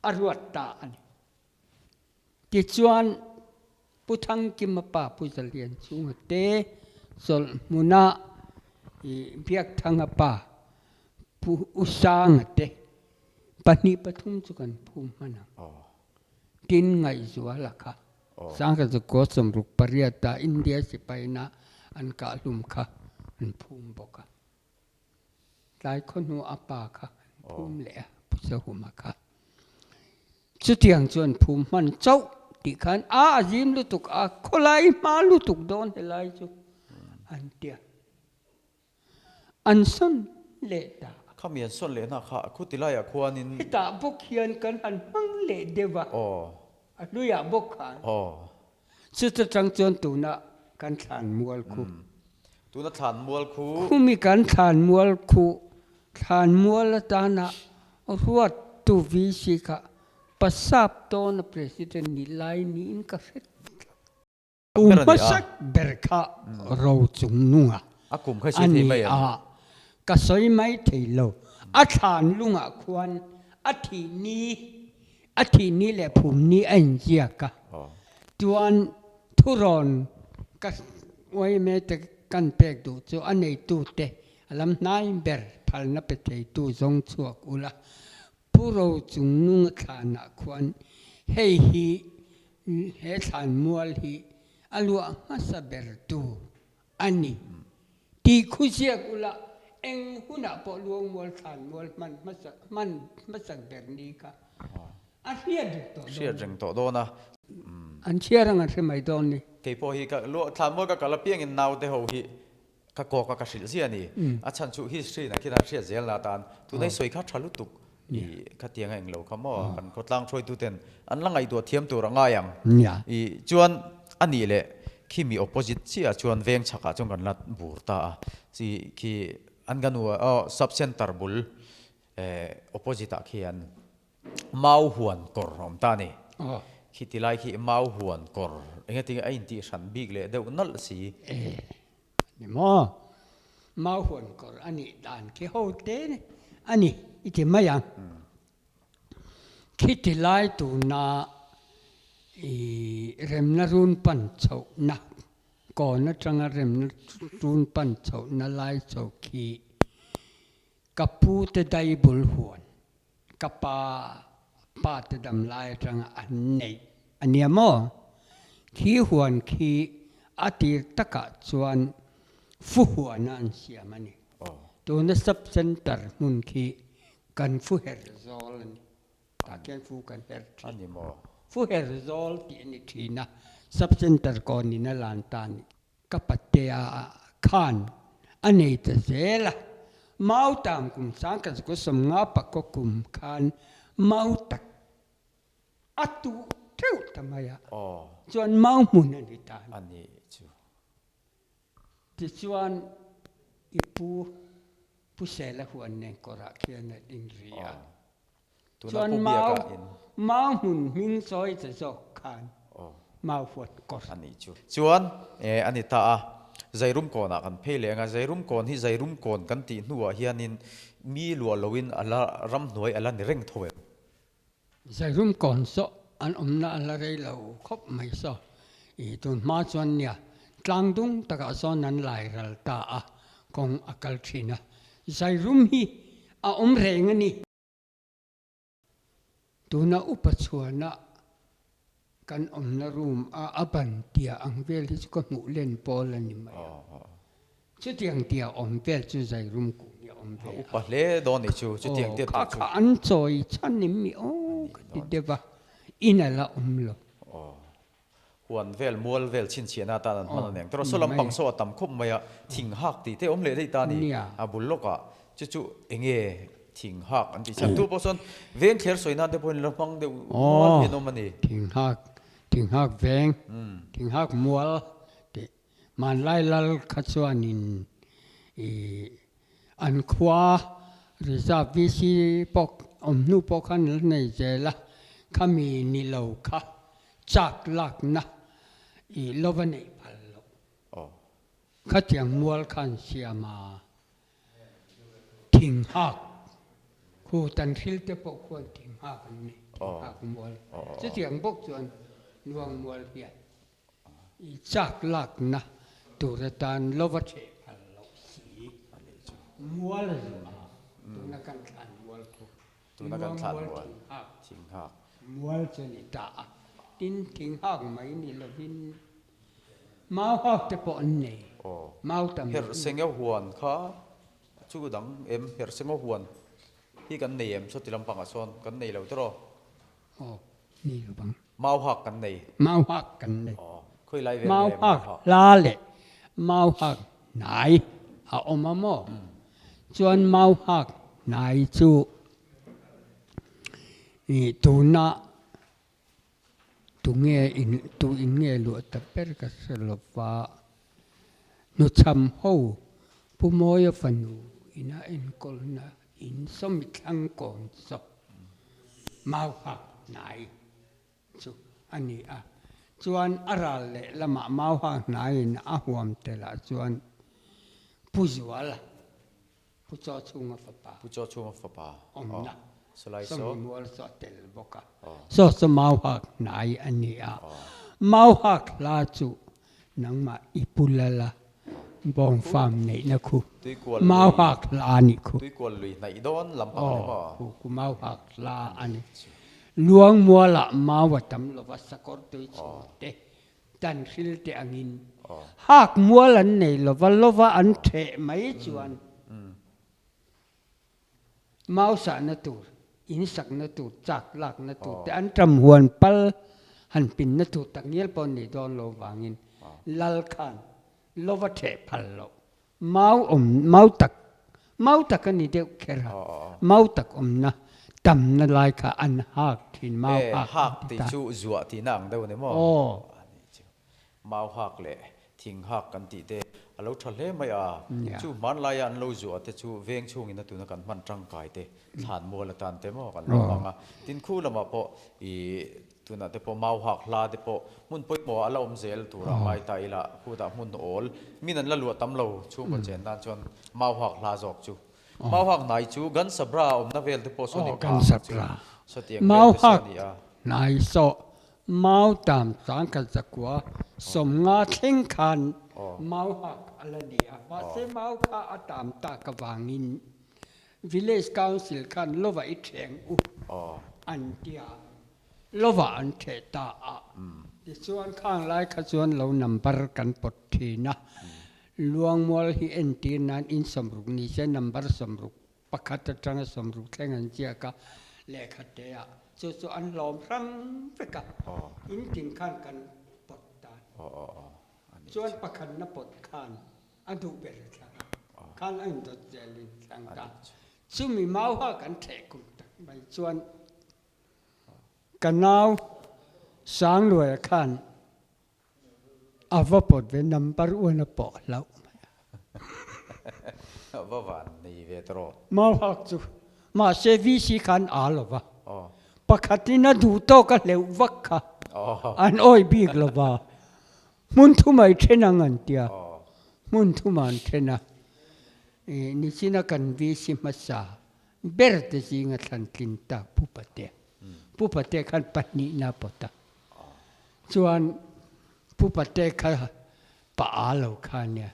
a ruat ta a ni. Tichuan, Pu Thangkima pa Pu Zalian chunga te chawlh hmuna i Biakthanga pa Pu Usanga te pahnih pathum chu kan phum hman ang. Tin Ngaihzuala kha Sangkazukua 68 ah India sipaina an kahhlum kha an phum bawk a. Tlai khawhnu a pa kha an phum leh a, Pu Zahuma kha. Chutiang chuan phum hman chauh tih khan a a zim lutuk a, khawlai hma lutuk dawn helai chu an tia. An sawn leh ta a. Khami an sawn leh hna kha khuti laiah khuanin. Hetah bawk hian kan han hmang leh deuh a, a hluiah bawk khan. Chuta tang chuan tuna kan thlan mual khu. Tuna thlan mual khu. Khumi kan thlan mual khu, thlan mual atana ruattu VC kha Pasap tawna President ni lai niin ka hre tlat. Kum hmasak ber kha ro chung nunga a ni a, ka sawi mai thei lo. A thlan lungah khuan a thih ni A thih ni leh phum ni a inziak a, chuan thurawn ka uaime te kan pek duh chu a neitute a lam hnai ber phalna pe theitu zawng chhuak ula, Pu Rochungnunga thlanah khuan hei hi he thlan mual hi a luah hmasa bertu a ni tih khu ziak ula eng hunah pawh Luangmual thlanmual hman hmasa hman hmasak ber ni kha a hriat reng tawh dawn. Hriat reng tawh dawn a. An chhiar ang an hre mai dawn ni. Kei pawh hi ka luah thlanmual ka kal apiangin naute ho hi ka kawk a ka hrilh ziah a ni. A chhan chu history nak hian an hriat zel na atan tunai sawi kha tha lutuk i khatiang a englo kha maw kan khawtlang hruaituten an la ngaihtuah thiam tur a ngai ang. I chuan a nih leh khi mi opposite chiah chuan veng chhakah chuan kan la bur ta a, chi khi an kan u aw sub centre bul opposite ah khian mau huan kawr a awm ta a ni. Khi ti lai khi mau huan kawr engatinge a intih hran bik leh deuh nalh si. Ni maw? Mau huan kawr a nih dan khi ho te a ni i ti mai ang. Khiti lai tuna i remna run pan chhohna, kawn atanga remna run pan chhohna lai chho khi ka pu te dai bul huan, ka pa pa te dam lai atanga an neih a nia maw? Khi huan khi a tir takah chuan fu huana an siam a ni. Tuna Sub Centre hmun khi kan fu her zawl a ni. Tah khian fu kan her thin. A ni maw? Fu her zawl tih a ni thin a, Sub Centre kawnin a lan ta a ni. Ka patea khan a nei ta zel a, mau tam kum sang ka zuk 50 pakaw kum khan mau tak a tuh theuh ta mai a, chuan mau hmun a ni ta a ni. Chu. Tichuan i pu Pu Sela huan nen kawrah khian a ding ri a. Chuan mau mau hmun hming chawi che zawk khan mau huat kawr. A nih chu. Chuan e a ni ta a, Zairum kawnah kan phei leh ang a, Zairum kawn hi Zairum kawn kan tih hnuah hianin mi luah loin a la ramhnuai a la ni reng tho em? Zairum kawn saw an awmna a la rei lo khawp mai saw. I tun hma chuan nia tlang dung takah sawn an lai ral ta a, kawng a kal thin a. Zairum hi a awm reng a ni. Tuna upa chhuana kan awmna room a a ban tia ang vel hi chu ka hmuh len pawl a ni mai a. Chutiang tia awm vel chu Zairum kung hi a awm ve a. Upa hle dawn nih chu chutiang tia tur chu. Kha kha an chawi chhan em mi aw ka ti deuh a, in a la awm lo. Huan vel, mual vel chhinchhiahna atan an hman a ni ang. Tawrh saw lampang saw a tam khawp mai a, thing hak tih te awm leh daih ta a ni. A bul lawkah chu chu eng nge thing hak an tih chhan. Tu pawh chuan veng thler sawi nan te pawhin la hmang deuh mual hian awm a ni. Thing hak, thing hak veng, thing hak mual tih hmanlai lal kha chuanin ih an khua reserve VC pawh awm hnu pawh khan la nei zel a, khami ni lo kha Chak lakna i lova neih phal loh. Khatiang mual khan siam a, thing hak khu tan hril te pawh khuan thing hak an nei, thing hak mual. Chutiang bawk chuan Luang mual hian i chak lakna tur atan lova theh phal loh si. Mual a ni a, tuna kan thlan mual khu. Tuna kan thlan mual thing hak. Mual chu ni ta a, tin thing hak mai ni lovin mau hak te pawh an nei. Mau tam. Herh senga huan kha chu dang em? Herh senga huan hi kan nei em? Sawti lampangah sawn kan nei lo tawh. Aw, ni lo bang. Mau hak kan nei. Mau hak kan nei. Aw, khawi lai vel nge mau hak hla leh mau hak hnai a awm a maw? Chuan mau hak hnai chu ih tuna tunge in tu in nge luah ta ber ka hre lo va, hnuchham ho Pu Mawia fanu ina enkawlna In sawmi thlang kawn chawp mau hak hnai chu a ni a, chuan a ral leh lamah mau hak hnaiin a huam telah chuan Pu Zuala, Pu Chaw Chhunga fapa, Pu Chaw Chhunga fapa awmna sawmi mual chu a tel bawk a, saw chu mau hak hnai a ni a, mau hak hla chu Nangmah i pu lal a, bawng farm neihna khu mau hak hla a nih khu. Tuikual lui hnaih dawn lampang a ni maw? Aw, khu mau hak hla a ni. Luang mualah mau a tam lova sakawr tui chhur te, tan hril te angin hak mual an nei lova, lova an theh mai chuan Mau sahna tur, in sakna tur, chak lakna tur te an ṭam huan pal han pinna tur tak ngial pawh an nih dawn lo vangin Lal khan lova ṭheh phal loh. Mau awm, mau tak, mau tak a ni deuh kher a, mau tak awmna tamna lai kha an hak ṭhin, mau hak an ti ta. Hak tih chu zuah tihna ang deuh a ni maw? Aw. Mau hak leh thing hak kan tih te a lo tha hle mai a, chu hmanlaia an lo zuah te chu veng chhungin a tuna kan hman tangkai te thlan mual atan te maw kan lo hmang a. Tin khu lamah pawh i tunah te pawh mau hak hla te pawh hmun pawimawh a la awm zel tura ngai ta ila khutah hmun awl min an la luah tam lo chhungkaw chen nan chuan mau hak hla zawk chu mau hak hnai chu Gan Sabra awmna vel te pawh sawn i phah chu sawtiang vel te sawn a ni a. Mau hak hnai sawh Mau tam sangkhat zakua 50 thleng khan mau hak a la ni a, mahse mau kha a tam tak avangin Village Council khan lova i theng u an ti a, lova an theh ta a, tichuan khang lai kha chuan lo number kan pawt thin a. Luangmual hi entir nan in 60 ni se number 60 pakhat atanga 60 thleng an ziak a, lehkha te ah chu chu an hlawm hrang vek a, in tin khan kan pawt tan. Chuan pakhat na pawt khan a duh ber a thlang a, khan a indawt zel in thlang ta. Chumi mauha kan theh kum tak mai chuan ka nau Sangluaia khan A va pawt ve number one a pawh hlauh mai a. A va van nei ve ta rawh. Mau hak chu mahse VC khan aa lo va. Pakhatin a duh tawk a hleuh vak kha an awi bik lo va. Hmun thumai then ang an tia. Hmun thuma an then a. Nichina kan VC hmasa ber te zinga thlan tlin tak Pu Pate. Pu Pate khan pahnihna a pawt a. Chuan Pu Pate kha pa a lo kha nia.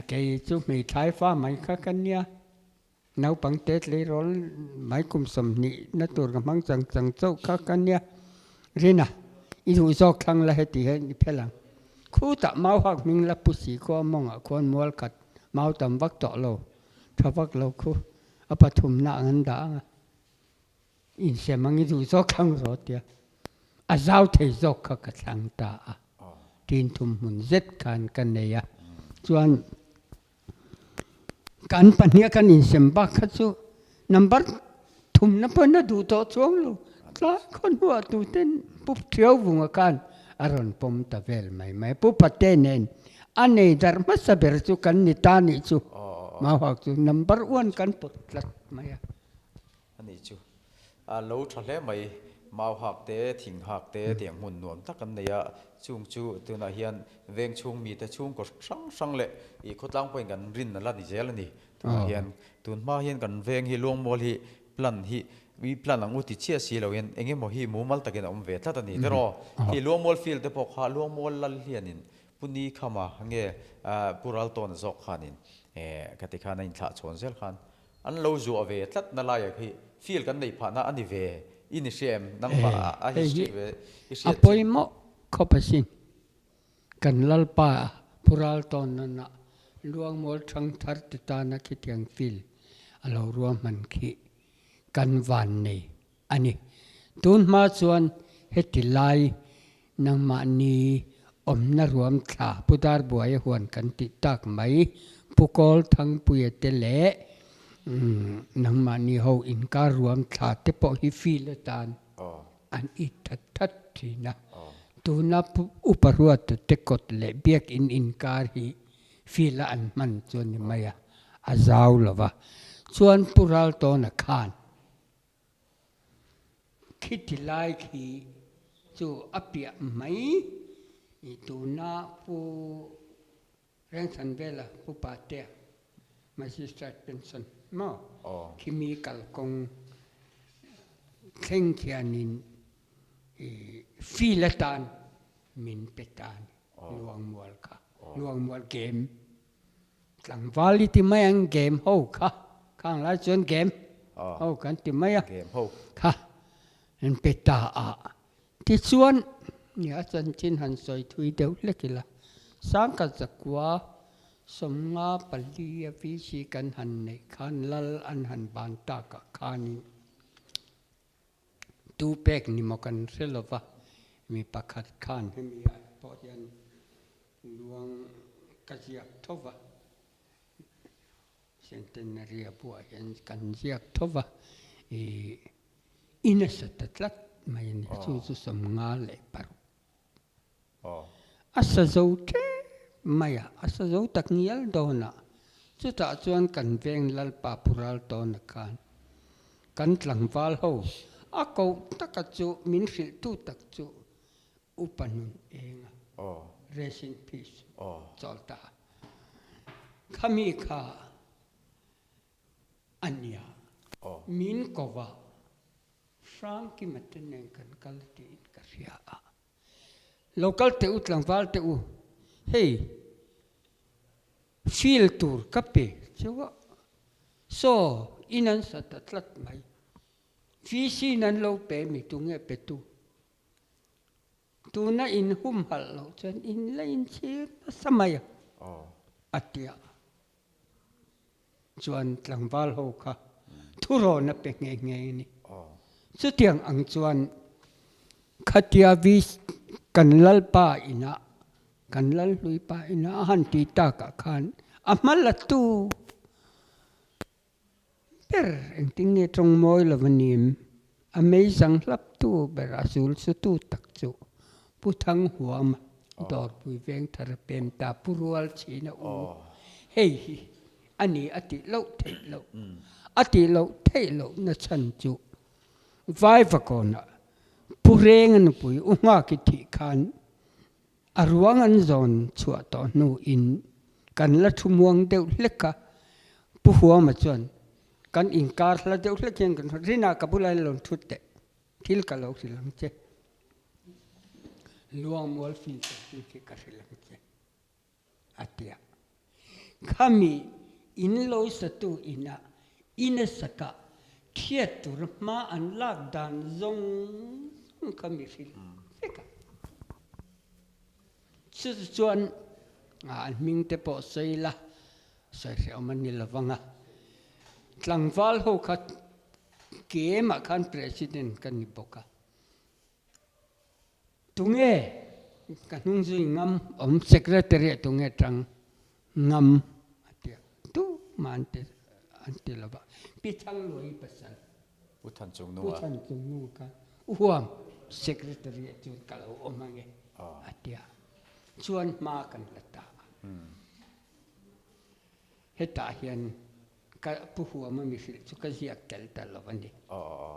Kei chu hmeithlai fa mai kha ka nia. Naupang te tleirawl mai kum 20 na tur ka hmang chang chang chauh kha ka nia. Rina, i duh zawk thlang la heti hian i phel ang. Khutah mau hak hming la pu si khua mawngah khuan mual khat mau tam vak tawh lo, tha vak lo khu a pathumna ang an dah ang a. Insem ang i duh zawk thlang rawh tia a zau thei zawk kha ka thlang ta a. Tin thum hmun zet khan ka nei a. Chuan kan pahnih a kan insem bak kha chu number thumna pawhin a duh tawh chuang lo. Tlai khaw hnuah tuten Pu Thiauvunga khan a rawn pawm ta vel mai mai. Pu Pate nen a nei darh hmasa ber chu kan ni ta nih chu. Mauhak chu number one kan pawt tlat mai a. A nih chu. A lo tha hle mai. Mau hak te, thing hak te tiang hmun nuam tak an nei a. Chung chu tunah hian veng chhung mite chhungkaw hrang hrang leh ih khawtlang pawhin kan rin a la ni zel a ni. Tunah hian tun hma hian kan veng hi Luangmual hi plan hi i plan ang u ti chiah si lo hian eng emaw hi mumal takin a awm ve tlat a ni. Tiraw khi Luangmual field te pawh kha Luangmual lal hianin Pu Ni Khama nge Pu Raltawna zawk khanin ka ti khan a inthlah chhawn zel khan An lo zuah ve tlat na laiah khi feel kan neih phahna a ni ve i ni hria em? Nangmah a history ve i hriat A pawimawh khawp asin. Kan Lalpa Phural tawn nana Luangmual thangthar te tana khitiang feel a lo ruahman khi kan van nei a ni. Tun hma chuan heti lai nangmahni awmna ruam thla Pu Darbuaia huan kan tih tak mai, Pu Kawl Thangpuia te leh nangmahni ho inkar ruam thla te pawh hi feel atan an it that that thin a. Tuna Pu Upa Ruata te kawt leh Biakin inkar hi feel a an hman chu a ni mai a, a zau lo va. Chuan Pu Raltawna khan Khiti lai khi chu a piah mai i tuna Pu Rengthanvela Pu Patea Magistrate pension maw khimi kalkawng thleng khianin i field atan min pe ta a ni Luangmual kha Luangmual game Tlangval i ti mai ang game ho kha, khang lai chuan game ho kan ti mai a, kha an pe ta a. Tichuan, nia chanchin han sawi thui deuh hlek ila, Sangkhat zakua 54 a VC kan han neih khan lal an han ban takah khanin Tu pek ni maw kan hre lo va, mi pakhat khan hemi ah pawh hian luang ka ziak tho va, Centenary a buah hian kan ziak tho va, ih i nasa ta tlat mai a ni, chu chu 56. A sa zo tep mai a, a sa zo tak ngial dawn a, chutah chuan kan veng Lalpa Pural tawna khan kan tlangval ho a koh taka chu min hrilhtu tak chu Upa Nun Enga, Rest in Peace, chawl ta a. Khami kha a nia, min ko va, Hrangkima te nen kan kal tiin ka hria a. Lo kal teh u tlangval teh u, hei feel tur ka pe cheu a, saw in an sa ta tlat mai, VC in an lo pe mi tu nge pe tu, tuna in humhalh loh chuan in la inchhir nasa mai a. a tia. Chuan tlangval ho kha thurawn a pe nghe nghe a ni. Chutiang ang chuan khatia vi kan lalpa inah, kan lalhluipa inah a han ti takah khan a hma la tu ber engtin nge tawng mawi lo a ni em? A mei zang hlap tu ber a zul chu tu tak chu Pu Thanghuama Dawrpui Vengthar a pem ta Pu Rual Chhina u hei hi a ni a tih loh theih loh a tih loh theih loh na chhan chu Vaivakawnah Pu Renga nupui U Nghaki thih khan A ruang an zawn chhuah tawh hnuin kan la thu muang deuh hlek a, Pu Huama chuan kan inkar hla deuh hlek hian kan hria, Rina ka bulah in lo thut teh, thil ka lo hrilh ang che, Luangmual filter hi khi ka hrilh ang che, a ti a. Khami in lo satu inah ina sakah thiat tur hma an lak dan zawng zawng kha mi hrilh vek a. Chu chuan an hming te pawh sawi la, sawi hrehawm a ni lo vang a. Tlangval ho kha kemah khan president ka ni bawk a. Tunge ka hnung zui ngam awm secretary ah tunge tang ngam a ti a, tumah an ti an ti lo va, Pi Thangluai pasal Pu Thanchungnunga Pu Thanchungnunga kha u huam secretary ah chuan ka lo awm ange a ti a, chuan hma kan la ta a, hetah hian Ka pu huam a mi hrilh chu ka ziak tel ta lo a ni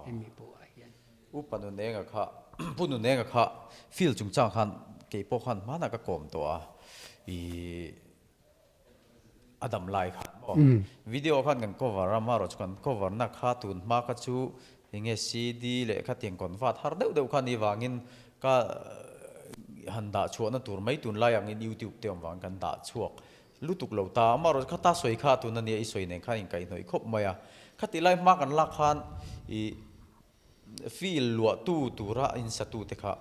hemi buah hian. U pa Nunenga kha Pu Nunenga kha field chungchang khan kei pawh khan hmanah ka kawm tawh a, i a dam lai khan maw video khan kan cover a, amaherawh chu kan cover na kha tun hma kha chu enge CD leh khatiang convert har deuh deuh kha ni vangin ka han dah chhuahna tur mai tunlai angin youtube te awm vangin kan dah chhuak Lutuk lo ta, amaherawh kha ta sawi kha tun ania i sawi nen khan inkaihhnawih khawp mai a. Khatih lai hma kan lak khan i field luahtu tura insatu te kha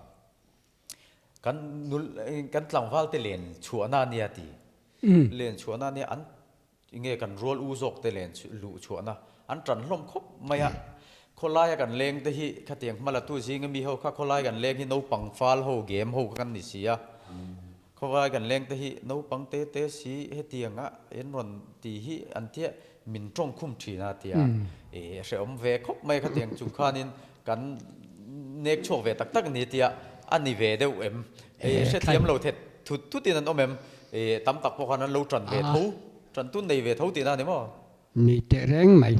kan nul kan tlangval te len chhuahna ania ti. Len chhuahna ania an nge kan rual u zawk te len luh chhuahna an tan hlawm khawp mai a. Khawlaia kan leng te hi khatiang hmalatu zinga mi ho kha khawlai kan leng hi naupang fal ho game ho kha kan ni si a. Khawlai kan leng te hi naupang te te si hetianga en rawn ti hi an tia min tawng khum thin a tia e hrehawm ve khawp mai khatiang chung khanin kan nek chhuak ve tak tak ni tia a ni ve deuh em e hrethiam lo thet thut thut in an awm em e tam tak pawh khan an lo tan ve tho tan tun nei ve tho tihna a ni maw? Ni teh reng mai.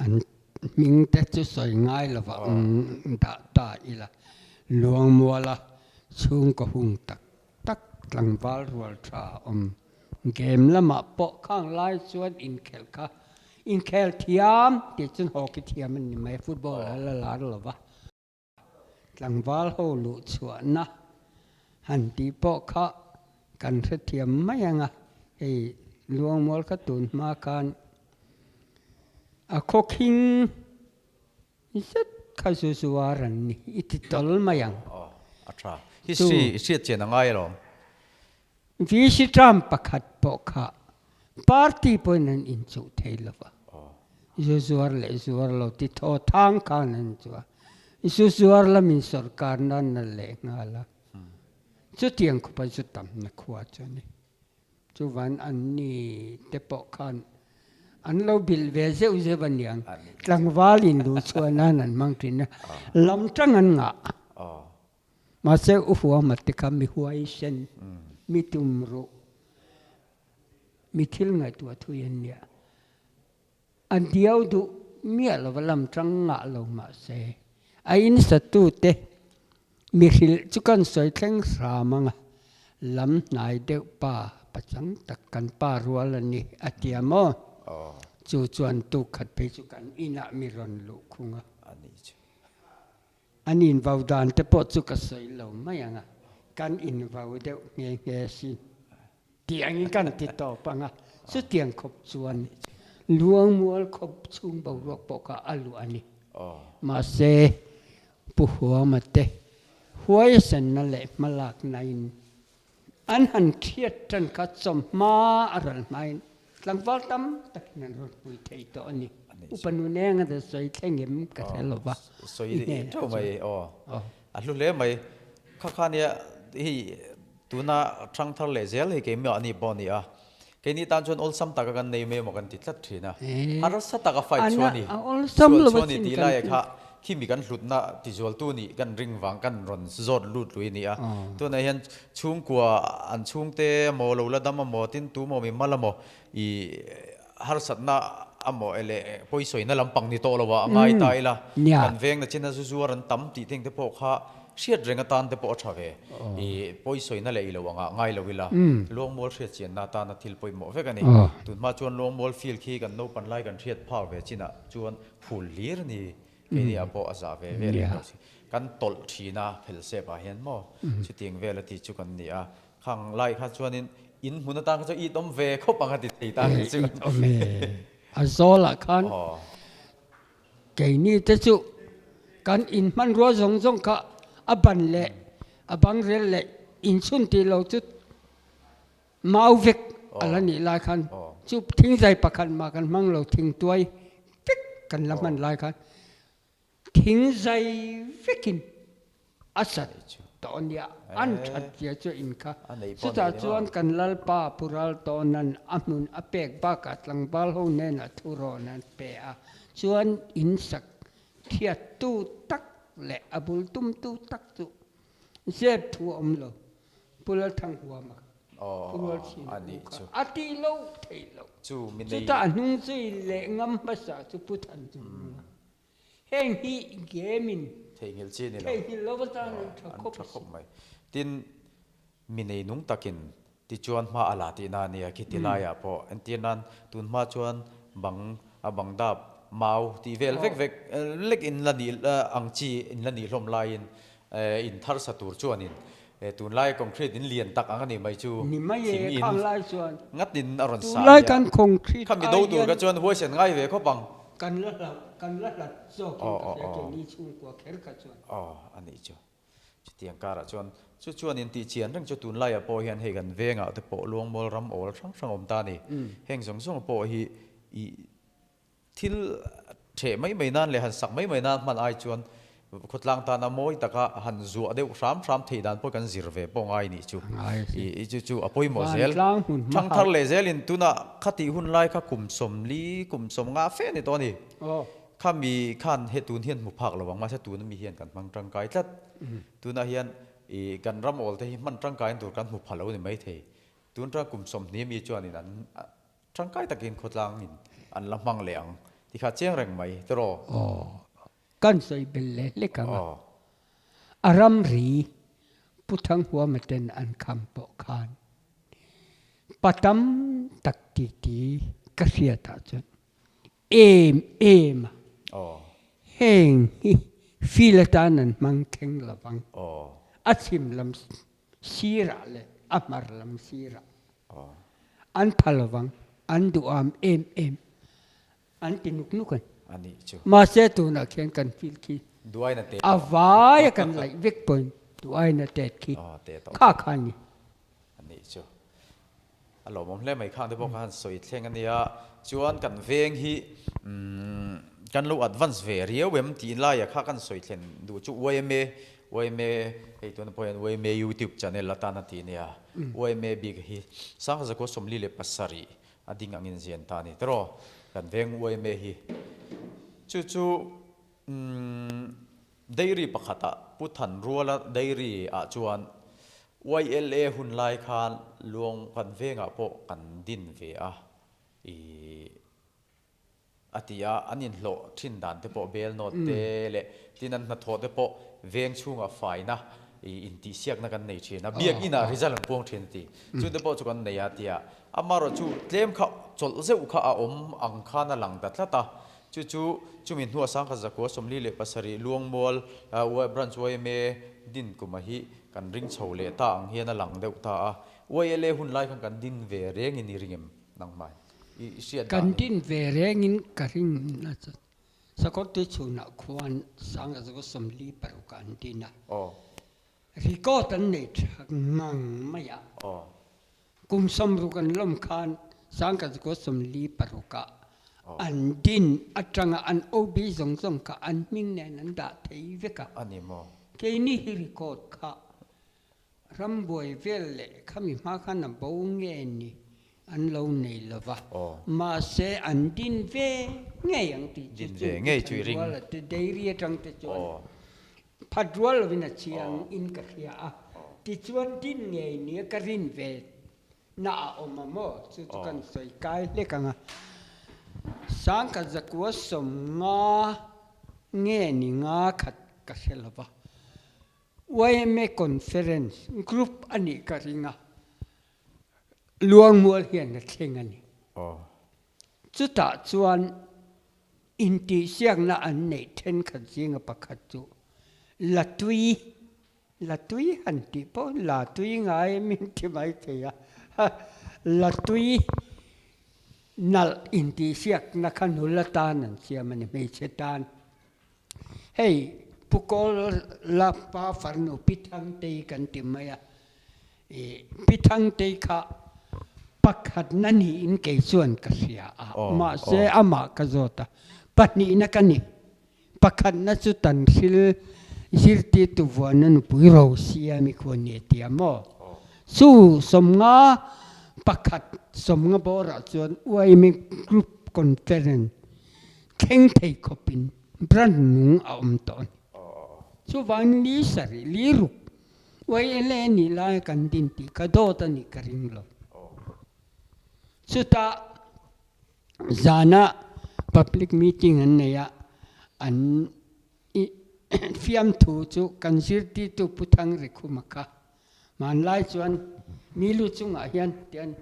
An hming te chu sawi ngai lova ang dah ta ila, Luangmuala chhungkaw hung tak tak tlangval rual tha awm game lamah pawh khang lai chuan inkhelh kha inkhel thiam tih chuan hockey thiam a ni mai, football a la lar lova. Tlangval ho luh chhuahna han tih pawh kha kan hrethiam mai ang a, hei Luangmual kha tun hma khan a khawkhing zet kha zu zuar an ni i ti tawl mai ang. Aw, a tha. History i hriat chian a ngai alawm. VC term pakhat pawh kha party pawhin an inchuh thei lo va, zu zuar leh zuar lo ti thaw thang khan an chu a, zu zuar lamin sorkar nan a leh nghal a, chutiang khawpa zu tamna khua chu a ni. Chuvan anni te pawh khan an lo bilh ve zeuh zeuh a niang, tlangval in luh chhuah nan an hmang thin a, lam tang an ngah. Mahse u huama te kha mi huaisen, mi tum ruh, mi thil ngaihtuah thui an nia. A diau duh miah lova lam tang ngah lo mahse a insatu te mi hrilh chu kan sawi thleng hram ang a, lam hnai deuh pa pachang tak kan pa rual a ni a tia maw? Chu chuan tuk khat phei chu kan inah mi rawn luh khung a. An invau dan te pawh chu ka sawi lo mai ang a, kan invau deuh nghe nghe sin tih angin kan ti tawp ang a, chutiang khawp chuan Luangmual khawp chhung boruak pawh kha a luah a ni. Mahse, Pu Huama te huaisanna leh hmalakna in. An han thiat tan kha chawmhma a ral hmain tlangval tam takin an rawn pui thei tawh a ni. Upa nuneng a sawi thleng em ka hre lo va. Sawi teuh mai aw. A hlu hle mai. Kha kha nia hei tuna thang thar leh zel hei keimah ani pawh a ni a. Keini tan chuan awlsam taka kan nei mai emaw kan ti tlat thin a. Harsa taka fight chu a ni. Sual chu a ni tih laia kha khimi kan hlutna tizualtu nih kan ring vang kan rawn zawt lut lui a ni a. Tunah hian chhungkua an chhungte emaw lo la dam emaw tin tu maw mi mal emaw i harsatna emaw leh pawisawina lampang ni tawh lo a ngai ta ila. Kan vengna china zu zuar an tam tih teng te pawh kha Hriat reng atan te pawh a tha ve. I pawisawina leh i lo angah ngai lo ila, Luangmual hriat chianna atana thil pawimawh vek a ni. Tunhma chuan Luangmual field khi kan naupan lai kan hriat phak ve chinah chuan phul hlir a ni. Keini ah pawh a zah ve ve leh lo si. Kan tawlh thin a, phel sep ah hian maw chutiang vel a ti chu kan ni a. Khang lai kha chuanin in hmun atan kha chuan it awm ve khawp ang a ti thei ta ni chu. It awm e. A zawlah khan Keini te chu kan in hmanrua zawng zawng kha a ban leh a bangrel leh inchhun tih lo chu mau vek a la nih lai khan chu thingzai pakhat mah kan hmang lo thingtuai vek kan la hman lai khan thingzai vekin A sat tawh nia, an that zia chu in kha. Chutah chuan kan Lalpa Pu Raltawna'n a hmun a pek bakah tlangval ho hnenah thu rawn an pe a, chuan in sak thiattu tak leh a bul tumtu tak chu zep thu a awm lo, Pu Lalthanghuama Pu Rualchhina u kha a ti lo thei lo. Chutah a hnung zui leh ngam hmasa chu Pu Thanchungnunga. Heng hi game-in Theihnghilh chi a ni lo. Theihnghilh lo atan an tha khawp a si. Mai. Tin, mi nei nung takin tichuan hma a la tihna a nia khi ti laiah pawh. Entir nan tun hma chuan bang a bang dap mau tih vel vek vek lek in la nih ang chi in la nih hlawm laiin in thar sa tur chuanin tunlai concrete in lian tak ang a ni mai chu Ni mai e, thing in khang lai chuan ngat in a rawn sa tunlai nia. kan concrete Khami do tur kha chuan huaisen ngai ve khawp ang. Kan la hlat, kan la hlat zawkin ka hria keini chhungkua kher kha chuan. Aw, a nih chu. Chutiang karah chuan chu chuan in tih chian reng chu tunlaiah pawh hian hei kan vengah te pawh Luangmual ram awl hrang hrang awm ta a ni. Heng zawng zawng pawh hi i Thil ṭheh mai mai nan leh han sak mai mai nan hman ai chuan khawtlang tana mawi taka han zuah deuh hram hram theih dan pawh kan zir ve pawh ngai nih chu. I chu chu a pawimawh zel. Thangthar leh zelin tunah khatih hun lai kha kum sawmli, kum sawmnga fe a ni tawh a ni. Khami khan he tun hian hmu phak lo ang, mahse tuna mi hian kan hmang tangkai tlat. Tunah hian i kan ram awl te hi hman tangkain tur kan hmu pha lo ni maithei. Tun tang kum sawmhnih mi chuanin an Tangkai takin khawtlangin an la hmang leh ang ti kha chiang reng mai tiraw? Aw, kan sawi bel leh hlek ang a. A ramri Pu Thanghuama ten an kham pawh khan pa tam tak titi ka hriatah chuan em em a, heng hi fil atan an hmang thleng lovang, a chhim lam sirah leh a hmar lam sirah. An pha lovang, an duham em em, an ti nuk nuk a ni. A nih chu. Mahse tunah khian kan feel khi Duaina te a tawh. vaia kan laih vek pawhin duaina tet khi Aw, te tawh. kha kha a ni. A nih chu. A lawmawm hle mai khang te pawh kha han sawi thleng a nia. Chuan kan veng hi umm kan lo advance ve riau em tih laiah kha kan sawi thlen duh chu yma yma hei tuna pawh hian yma youtube channel atan a ti a nia. Yma bik hi Sangzakua 47 a ding angin zian ta a ni tiraw kan veng yma hi. Chu chu dairy pakhatah Pu Thanruala dairy ah chuan YLA hun lai khan luang kan vengah pawh kan din ve a i A ti a, an inhlawh thin dan te pawh bel nawt te leh tin an hnathawh te pawh veng chhungah faina intihsiakna kan nei thin a, biakinah result an puang thin a ti. Chu te pawh chu kan nei a ti a, amaherawhchu tlem kha chawlh zeuh kha a awm ang khan a lang ta tlat a, chu chu chumi hnua 1947 Luangmual Branch yma din kuma hi kan ring chho leh ta ang hian a lang deuh ta a, YLA hun lai khan kan din ve rengin i ring em nangmah? Kan din ve rengin ka ring a chuan Sakawrtui chhunah khuan 1946 an din a. Record an nei tha ngang mai a. Kum 60 an lawm khan 1946 ah an din atanga an OB zawng zawng kha an hming nen an dah thei vek a. Keini hi record kha rambuai vel leh khami hma khan a bo nge ni an lo nei lo va. Mahse an din ve ngei ang tih chu chung chu Thanruala te dairy atang te chuan Phat rual lovin a chiang in ka hria a, tichuan din ngei nia ka rin ve na a awm a maw? Chu chu kan sawi kai hlek ang a. 1950 nge ni nga khat ka hre lo va, yma Conference Group a nih ka ring a, Luangmual hian a thleng a ni. Chutah chuan Intihsiakna an neih thenkhat zinga pakhat chu la tui, la tui han tih pawh la tui ngai min ti mai thei a, la tui nalh intihsiakna kha nula tan an siam a ni, hmeichhe tan. Hei Pu Kawla pa farnu Pi Thangtei kan ti mai a, I Pi Thangtei kha pakhatna niin kei chuan ka hria a, mahse amah ka zawt a, pahnihna ka ni. Pakhatna chu Tanhril zirtirtu vuana nupui Rosia mi khuan ni a ti a maw? Chu 51 pakhat 50 bawrah chuan YMA Group Conference thleng thei khawpin brand nung a awm tawh a ni. Chuvangin li sarih, li ruk YLA nih lai kan din tih kha dawt a nih ka ring lo. Chutah zana public meeting an nei a, an fiamthu chu kan zirtirtu Pu Thangrikhuma kha hmanlai chuan mi lu chungah hian tian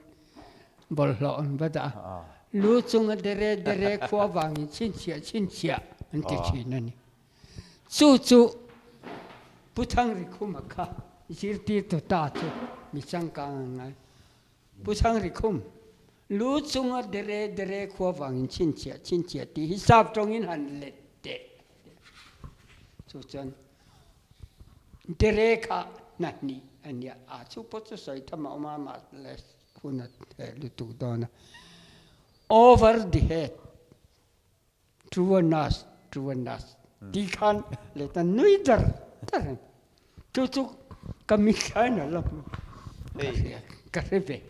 bawlhhlawh an va dah a, lu chunga dere dere khua vangin chhinchhiah chhinchhiah an ti thin a ni. Chu chu Pu Thangrikhuma kha zirtirtu ta chu mi changkang ang ngai. Pu Thangrikhum, lu chunga dere dere khua vangin chhinchhiah chhinchhiah tih hi sap tawngin han let teh. Chu chuan dere kha hnahnih a nia, a chu pawh chu sawi tham a awm a, mah le hun a heh lutuk dawn a. Over the head. Truanas, Truanas ti khan le ta nui dar dar an. Chu chu ka mithlain a la hmu. Ka hre ve.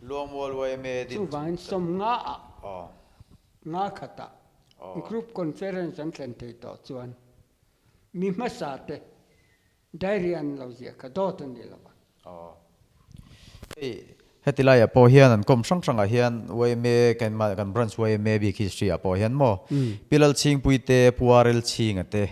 Luangmual YMA din. Chuvangin 50 ah nga khatah group conference an thlen thei tawh chuan mi hmasa te Diary an lo ziah kha dawt a ni lo va. Aw. Hei heti laiah pawh hian an kawm hrang hrangah hian yma kan kan branch yma bik history ah pawh hian maw Pi Lalchhingpui te, Pu Arel Chhinga te,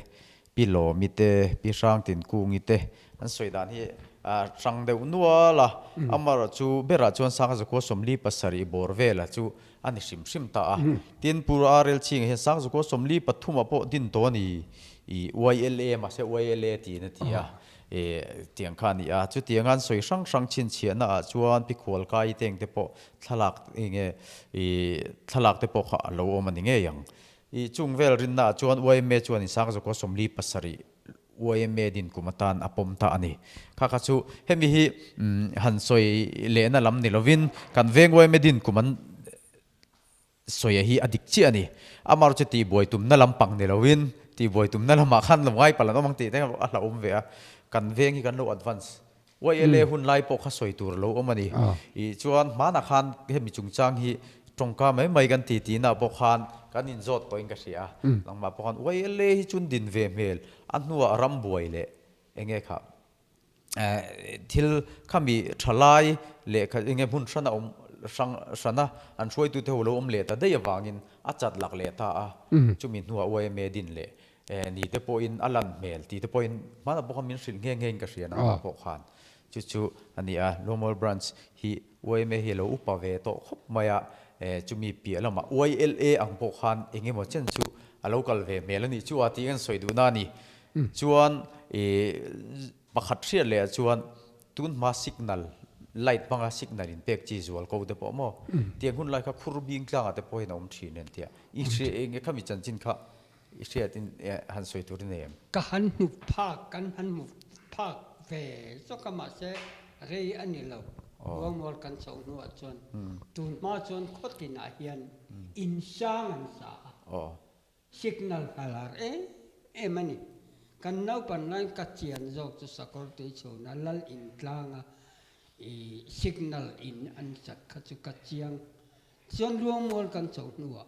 Pi Lawmi te, Pi Hrangtinkungi te an sawi dan hi a hrang deuh nual a, amaherawh chu berah chuan 1947 bawr vela chu a ni hrim hrim ta a. Tin, Pu Arel Chhinga hian 1943 ah pawh din tawh a ni i YLA mahse YLA tiin a ti a, e tiang kha a ni a. Chutiang an sawi hrang hrang chhinchhiahna ah chuan Pi Khualkai teng te pawh thlalak enge i thlalak te pawh kha a lo awm a ni ngei ang. I chung vel rinna ah chuan YMA chuan in 1947 YMA din kum atan a pawm ta a ni. Kha kha chu hemi hi han sawi lehna lam ni lovin kan veng YMA din kum an Sawia hi a dik chiah a ni. Amar chu tihbuai tumna lam pang ni loin tihbuai tumna lamah khan lo ngai palh an awm ang tih te a hlauhawm ve a. Kan veng hi kan lo advance. YLA hun lai pawh kha sawi tur a lo awm a ni. Ih chuan hmanah khan hemi chungchang hi tawngka mai mai kan ti tihna pawh khan kan inzawt tawhin ka hria a. Nangmah pawh khan YLA hi chun din ve hmel a hnuah rambuai leh enge kha Thil khami tha lai leh kha enge hmun hran a awm hrang hran a, an hruaitute ho lo awm leh ta daih avangin a chat lak leh ta a, chumi hnuah YMA din leh ni te pawhin a lan hmel tih te pawhin hmanah pawh khan min hrilh nghe nghe in ka hria nangmah pawh khan chu chu a ni a. Lawmawr Branch hi YMA hi a lo upa ve tawh khawp mai a, chumi piah lamah YLA ang pawh khan eng emaw chen chu a lo kal ve hmel a nih chu a tih kan sawi duhna a ni. Chuan i pakhat hriat leh ah chuan tun hma signal light hmanga signal in pek chi zual ko te pawh maw tiang hun lai kha khur bing tlangah te pawh hian a awm thin en tia i hria eng khami chanchin kha i hriat in han sawi tur i nei em? Ka han hmu phak kan han hmu phak. ve zawk a mahse rei a ni lo. Luangmual kan chhoh hnuah chuan tun hma chuan khaw tinah hian in sang an sa a. Signal a lar em em a ni. Kan naupan laiin ka chian zawk chu sakawr tui chhuna lal in tlanga i signal in an sak kha chu ka chiang. Chuan Luangmual kan chhoh hnuah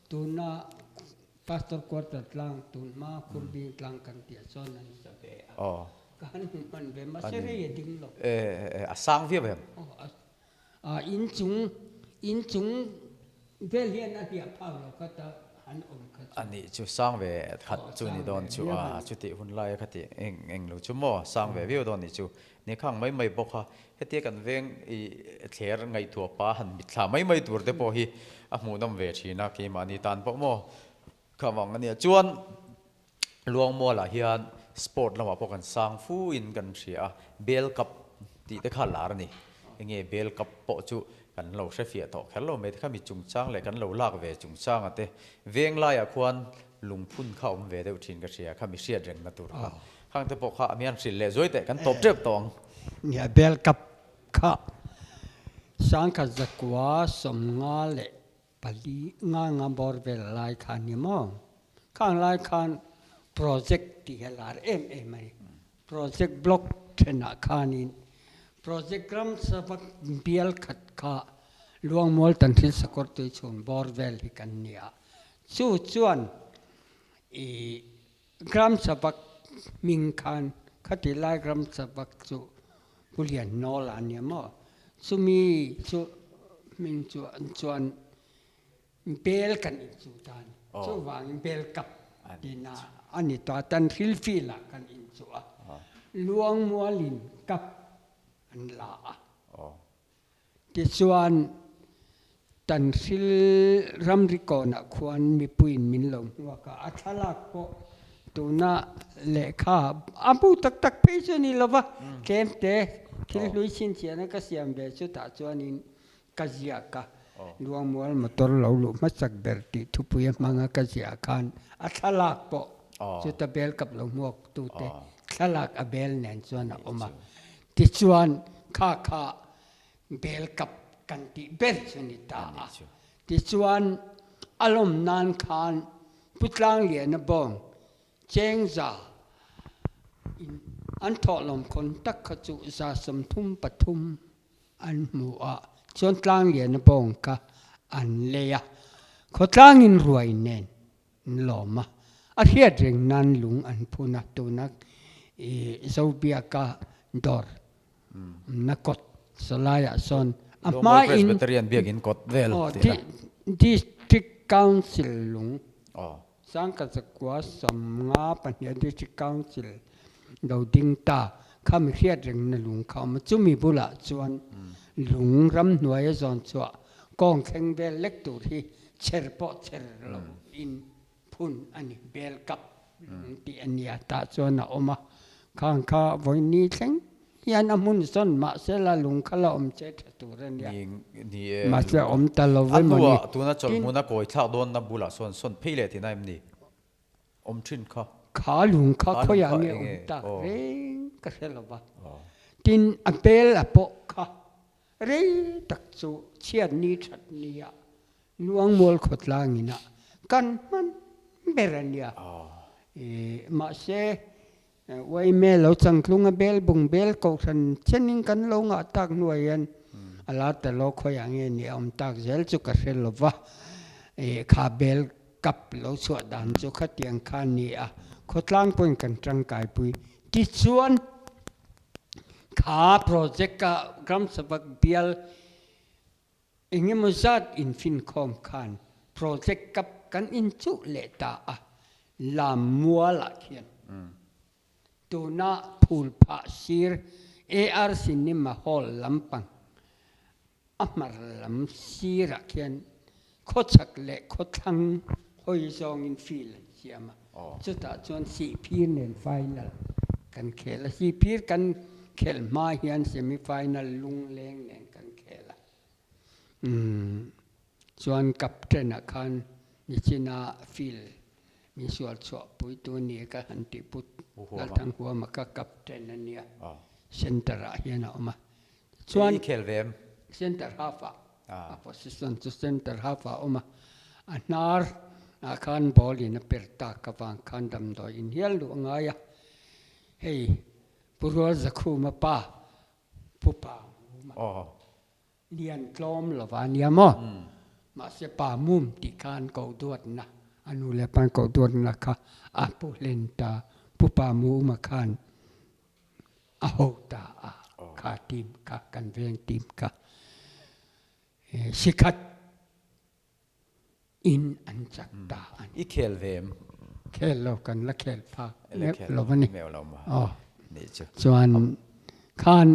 tuna Pastor Quarter tlang tun hma Khurbing tlang kan tih ah chuan an sa ve a. Ka han hmu hman ve mahse rei a ding lo. A sang viau em? Aw inchung inchung vel hian a hliah phak lo kha ta han awm kha chu. A nih chu sang ve khat chu ni dawn chu a, chutih hun laia kha tih eng eng lo chu maw sang ve viau dawn nih chu. Ni khang mai mai bawk a, hetia kan veng i thler ngaihtuah pa han mitthla mai mai tur te pawh hi a hmuhnawm ve thin a, keimahni tan pawh maw kha vang a nia. Chuan Luangmualah hian sport lamah pawh kan sang fu in kan hria a, Bel Cup tih te kha lar a ni. Enge Bel Cup pawh chu kan lo hre fiah tawh kher lo mai te kha mi chungchang leh kan lo lak ve chungchanga te veng laiah khuan lungphun kha awm ve deuh thin ka hria kha mi hriat rengna tur kha. Khang te pawh kha a mian hrilh leh zuai teh kan tawp tep tawh ang. Nia Bel Cup kha sangkhat zakua sawmnga leh Pali nga nga bawr vel lai kha ni maw? Khang lai khan project tih a lar em em a ni. Project block thenah khanin project ram savak bial khat kha Luangmual Tanthil Sakawr Tuichhun bawr vel hi kan ni a. Chu chuan ih gram savak hming khan khati lai gram savak chu Pu Liannawl a nia maw? Chumi chu hming chu chuan bel kan inchuh ta a ni. Chuvangin bel kap tina a ni tawh a, tan hrilhfilah kan inchuh a, Luangmualin kap an la a. Tichuan, Tanhril ramri kawnah khuan mipuiin min lo hmuak a, a thlalak pawh tuna lehkha a hmu tak tak phei chu a ni lo va, tlemte thil hlui chhinchhiahna ka siam ve chutah chuanin ka ziak a, Luangmual motor lo luh hmasak ber tih thupui a hmanga ka ziah khan a thlalak pawh chuta bel kap lo hmuak tute thlalak a bel nen chuan a awm a. Tichuan, kha kha bel kap kan tih ber chu ni ta a. Tichuan, a lawm nan khan Pu Tlangliana bawng Chengza in an thawhlawm khawn tak kha chu 33 an hmu a, chuan Tlangliana bawng kha an lei a, khawtlangin ruai nen An lawm a, a hriat reng nan lung an phun a, tuna i Zobiaka dawr na kawt sawlaiah sawn a hma in Presbyterian biakin kawt vel tih la. District Council lung Sangkazakua 52 District Council lo ding ta kha mi hriat reng na lung kha a awm a, chumi bulah chuan lung ramhnuai a zawn chhuah kawng thleng vel lek tur hi Cher pawh cher lo in phun a ni, bel kap lung tih a nia tah chuan a awm a, khang kha vawiin thleng hian a hmun sawn mahse la lung kha la awm che tha tur a nia, mahse a awm ta lo emaw ni. A hnuah tuna chawlhmuna kawi thlak dawnna bulah sawn sawn phei leh tihna em ni? Awm thin kha. Kha lung kha khawiah nge awm tak reng ka hre lo va, tin a bel a pawh kha Rei tak chu chhiatni thatnia Luangmual khawtlang inah kan hman ber a nia. Mahse, Uaime lo changtlunga bel bung bel kohhran chenin kan lo ngah tak hnuah hian a la ta lo khawiah nge ni a awm tak zel chu ka hre lo va. Kha bel kap lo chhuah dan chu khatiang kha a ni a, khawtlang pawhin kan tangkaipui. Tichuan, Kha project a Gram Sabak bial engemaw zat infinkhawm khan project kap kan inchuh leh ta a, lam mualah khian tuna phul phah sir AR Cinema Hall lampang a hmar lam sirah khian khawchhak leh khawthlang hawi zawngin field an siam a, chutah chuan Sihphir nen final kan khel a, Sihphir kan khelh hma hian semi final lungleng nen kan khel a, chuan captain ah khan nichina field. Min sual chhuah pui tu a ni ka han tih put Lalthanghuama ka captain a nia center ah hian a awm a chuan center half ah a position chu center half ah a awm a a hnar ah khan ball in a per tak avang khan damdawi in hial luh a ngai a hei Pu Rualzakhuma pa Pu Panguma Lian tlawm lova a nia maw? Mahse pa mum tih khan ko duatna, a nu leh pa ko duatna kha a pu hlen ta, pu pa muma khan a ho ta a, kha team kha, kan veng team kha sikhat in an chak ta a ni. I khel ve em? Khel lo, kan la khel phak meuh lo a ni. Aw. Chuan khan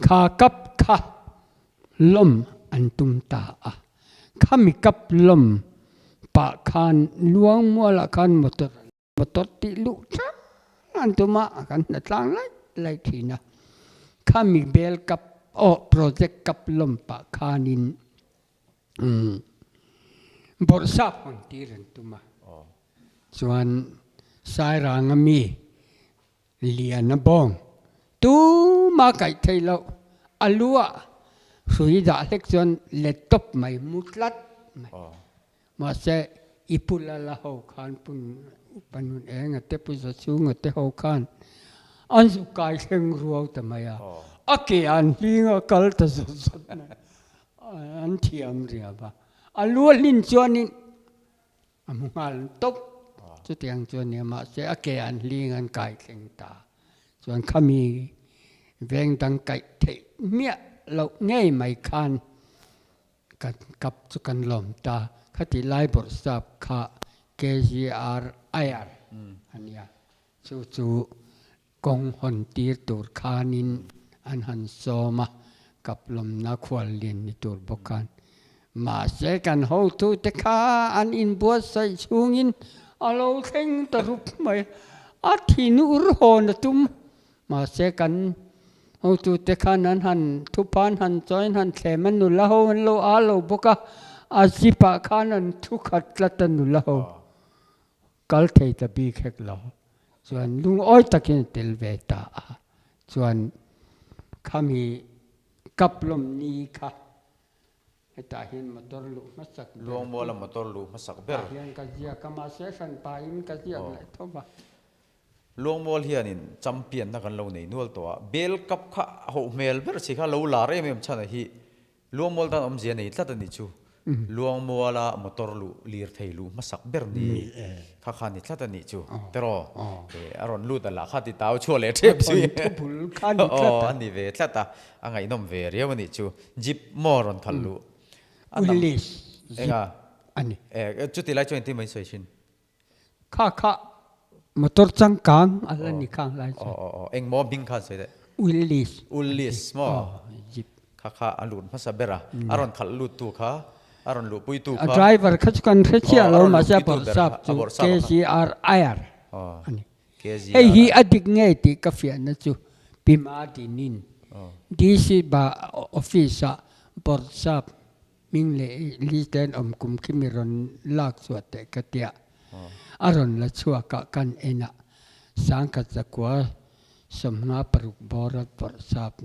kha cup kha lawm an tum ta a. Khami cup lawm pah khan Luangmualah khan motor Motor tih luh tlang an tum a, kan hna tlang laih laih thin a. Khami bel kap aw project kap lawm pah khanin bawrhsap hawn tir an tum a. Chuan Sairanga mi Liana bawng tuma kaih theih loh a lu ah hrui dah hlek chuan let tawp mai mu tlat mai. Mahse, i pu lala ho khan pun upa nun enga te pu za chhunga te ho khan an zu kai thleng ruau ta mai a, a ke an hling a kal ta zawt zawt mai a, an thiam riau a. A lu a hlin chuanin a hmu nghal tawp chutiang chu a nia, mahse a ke an hling an kai thleng ta chuan khami veng dang kaih theih miah loh ngei mai khan Kan kap chu kan lawm ta. Khati lai bawrhsap kha KGR Iyer a nia. Chu chu kawng hawn tir tur khanin an han sawm a, kap lawmna khual lian ni tur bawk khan. Mahse kan hotute kha an inbuatsaih chhungin a lo thleng ta rup mai a, a thin ur hawn a tum. Mahse kan hotute khan an han thuphan han chawiin han thlem a nula ho an lo a lo bawk a, a zip ah khan an thu khat tlat a nula ho kal thei ta bik hek lo chuan lungawi takin a tel ve ta a, chuan khami kap lawm ni kha Hetah hian motor luh hmasak ber. Luangmuala motor luh hmasak ber. Tah hian ka ziak a, mahse hran pahin ka ziak leh tho va. Luangmual hianin champion na kan lo nei nual tawh a, Bel Cup kha a hoh hmel ber si kha lo lar em em chhan a hi Luangmual tan awmzia nei tlat a nih chu. Luangmuala motor luh lirthei luh hmasak ber ni kha kha ni tlat a nih chu teraw a rawn lut a lah kha ti tau chhuah leh thep si. Aw a ni ve tlat a, a ngaihnawm ve riau a nih chu. Jeep maw rawn khalh luh? Willys Jeep a ni. Chuti lai chuan engtin mah in sawi thin? Kha kha motor changkang a la ni khang lai chuan. Aw aw eng maw hming khan sawi deh? Willys. Willys maw? Jeep. Kha kha a lut hmasa ber a, a rawn khalh lut tu kha, a rawn luhpui tu kha. A driver kha chu kan hre chiah lo mahse a bawrhsap chu KGR Iyer a ni. Hei hi a dik ngei tih ka fiahna chu Pi Madinin DC ba office ah bawrhsap hming leh list te an awm kum khi mi rawn lak chhuah teh ka tia. A rawn la chhuak ah kan en ah sangkhat zakua 56 bawra bawrhsap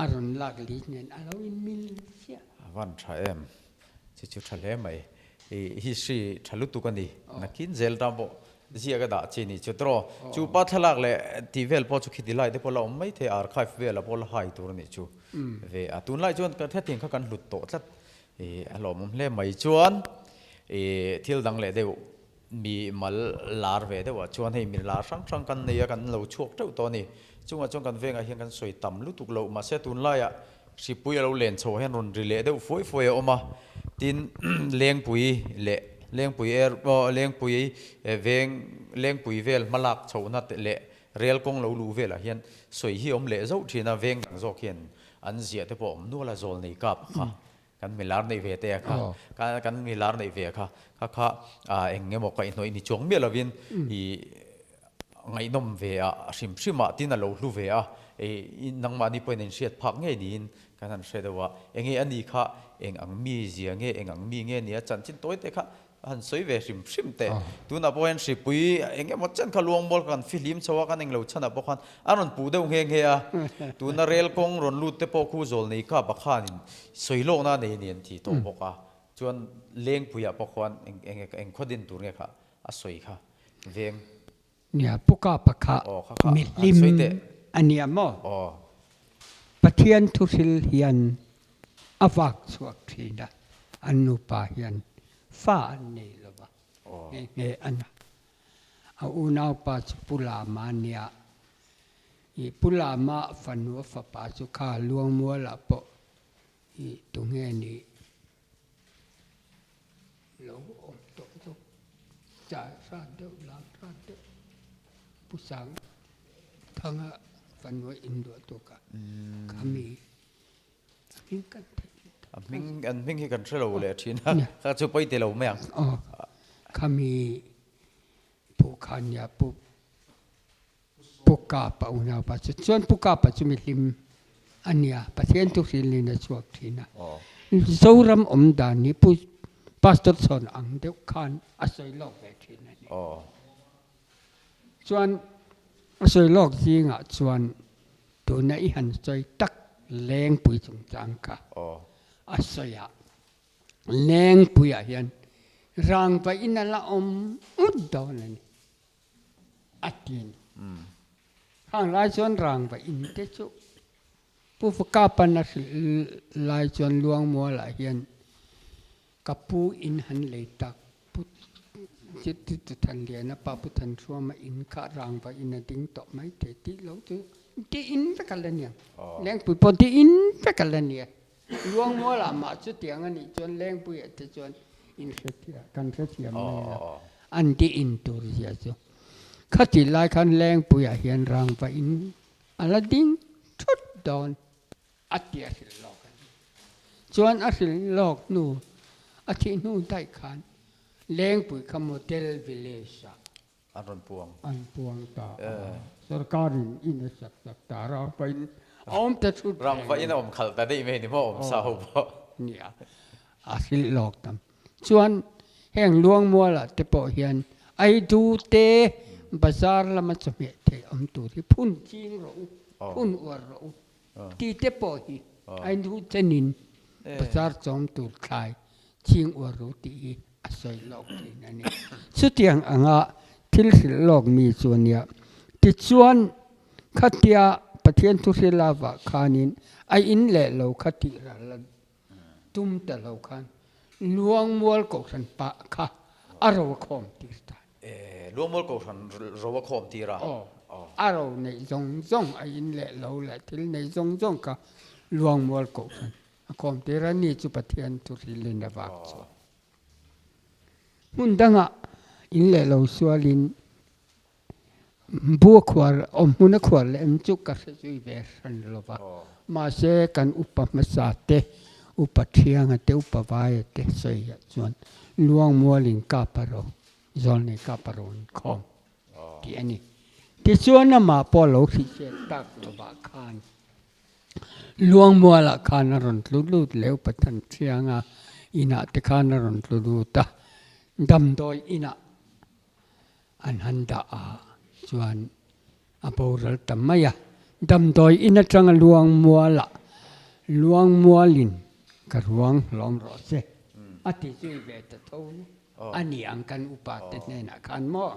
a rawn lak list nen a lo in mil chiah. A van tha em? Chi chu tha hle mai. I history tha lutuk a ni. Nakin zel tan pawh ziak a dah chi ni chu tawh. Chu pa thlalak leh tih vel pawh chu khiti lai te pawh la awm mai thei a, archive velah pawh la hai tur a nih chu ve a. Tunlai chuan ka hetiang kha kan hlut tawh tlat. I a hlawmawm hle mai chuan i thil dang leh deuh Mi mal lar ve deuhah chuan hei mi lar hrang hrang kan nei a, kan lo chhuak teuh tawh a ni. Chungah chuan kan vengah hian kan sawi tam lutuk loh, mahse tunlaiah hripui a lo len chho hian rawn ri leh deuh fuai fuai a awm a. Tin, Lengpui leh Lengpui air aw Lengpui veng Lengpui vel hmalak chhohna te leh rel kawng lo luh velah hian sawi hi a awm leh zauh thin a, veng dang zawk hian an ziah te pawh a awm nual a, zawl nei kap kha. Kan milar neih ve te a kha, kan milar neih ve a kha, kha kha eng emaw kaihhnawih ni chuang miah lovin i ngaihnawm ve a, hrim hrim ah tin a lo hlu ve a, i nangmahni pawhin in hriat phak ngei niin kan han hre deuh a, enge a ni kha eng ang mi zia nge, eng ang mi nge nia chanchin tawi te kha Han sawi ve hrim hrim teh. Tunah pawh hian hripui eng emaw chen kha luangmual kha kan fihlim chho a, kan englo chhanah pawh khan a rawn puh deuh nghe nghe a. Tuna rel kawng rawn lut te pawh khu zawl nei kap a khanin sawi lawkna a nei a ni an ti tawh bawk a. Chuan Lengpuiah pawh khuan eng eng eng khaw din tur nge kha a sawi kha veng. Nia Pu Kapa kha mihlim a nia maw? Pathian thuhril hian a vak chhuak thin a, an nupa hian fa an nei lo va, nghe nghe a na. A unaupa chu Pu Lama a nia, i Pu Lama fanu a fapa chu kha Luangmualah pawh i tunge nih? Lo awm tawh zawk chai hrat deuh lam hrat deuh pu sang thanga fanua induah tawk a khami a hming kan theih a hming an hming hi kan hre lo leh thin a kha chu pawi ti lo mai ang aw khami pu khan nia pu Pu Kapa unaupa chu chuan Pu Kapa chu mihlim a nia, Pathian thu hrilhin a chhuak thin a. Zoram awm dan hi Pu Pastor chhawn ang deuh khan a sawi lawk ve thin a ni. Chuan a sawi lawk zingah chuan tuna i han sawi tak Lengpui chungchang kha a sawi a. Lengpuiah hian rangva in a la awm ut dawn a ni. A ti a ni. Khang lai chuan rangva in te chu Pu Fakapan a hrilh lai chuan Luangmualah hian ka pu in han lei tak Pu Chitituthanliana pa Pu Thanhruama in kha rangva in a ding tawh mai thei tih lo chu ti in vek a la nia. Lengpui pawh ti in vek a la nia. Luangmualah mah chutiang a nih chuan Lengpuiah te chuan inhrethiam kan hrethiam mai a, an ti in tur zia chu. Khati lai khan Lengpuiah hian rangva in a la ding thut dawn a ti a hrilh lawk a ni. Chuan a hrilh lawk hnu a thih hnu daih khan Lengpui kha Model Village ah An rawn puang. An puang ta a. Sorkar in in a sak sak ta rangva in a awm ta thut reng. Rangva in a awm khalh ta daih mai ni maw awm sa ho pawh. Nia a hrilh lawk tam. Chuan heng Luangmualah te pawh hian Aidu te bazar lama chawhmeh theih awm tur hi phun ching rawh u, phun uar rawh u ti te pawh hi Aidu chenin bazar chawm tur thlai ching uar rawh u tih hi a sawi lawk thin a ni. Chutiang anga thil hrilh lawk mi chu a nia. Tichuan, khatia Pathian thu hrilh avah khanin a in leh lo kha tih ral a tum ta lo khan Luangmual Kohhran pah kha a ro a khawm tir ta. Luangmual Kohhran ro a khawm tir a? Aw, a ro neih zawng zawng, a in leh lo leh thil neih zawng zawng kha Luangmual Kohhran A kawmtir a ni chu Pathian thu hrilhin a vak chu. Hmun dangah in leh lo sualin bu a khuar, awm hmun a khuar leh em chu ka hre zui ve hran lo va. Mahse kan upa hmasa te, upa Thianga te, upa Vaia te sawiah chuan Luangmualin kap a ro, Zawlnei kap a rawn khawm tih a ni. Tichuan amah pawh a lo hrisel tak lovah khan Luangmualah khan a rawn tlu lut leh upa Thanchianga inah te khan a rawn tlu lut a, damdawi inah an han dah a chuan a boral ta mai a. Damdawi in atanga Luangmualah Luangmualin ka ruang hlawm rawh se a ti zui ve ta tho a ni ang kan upa te hnenah khan maw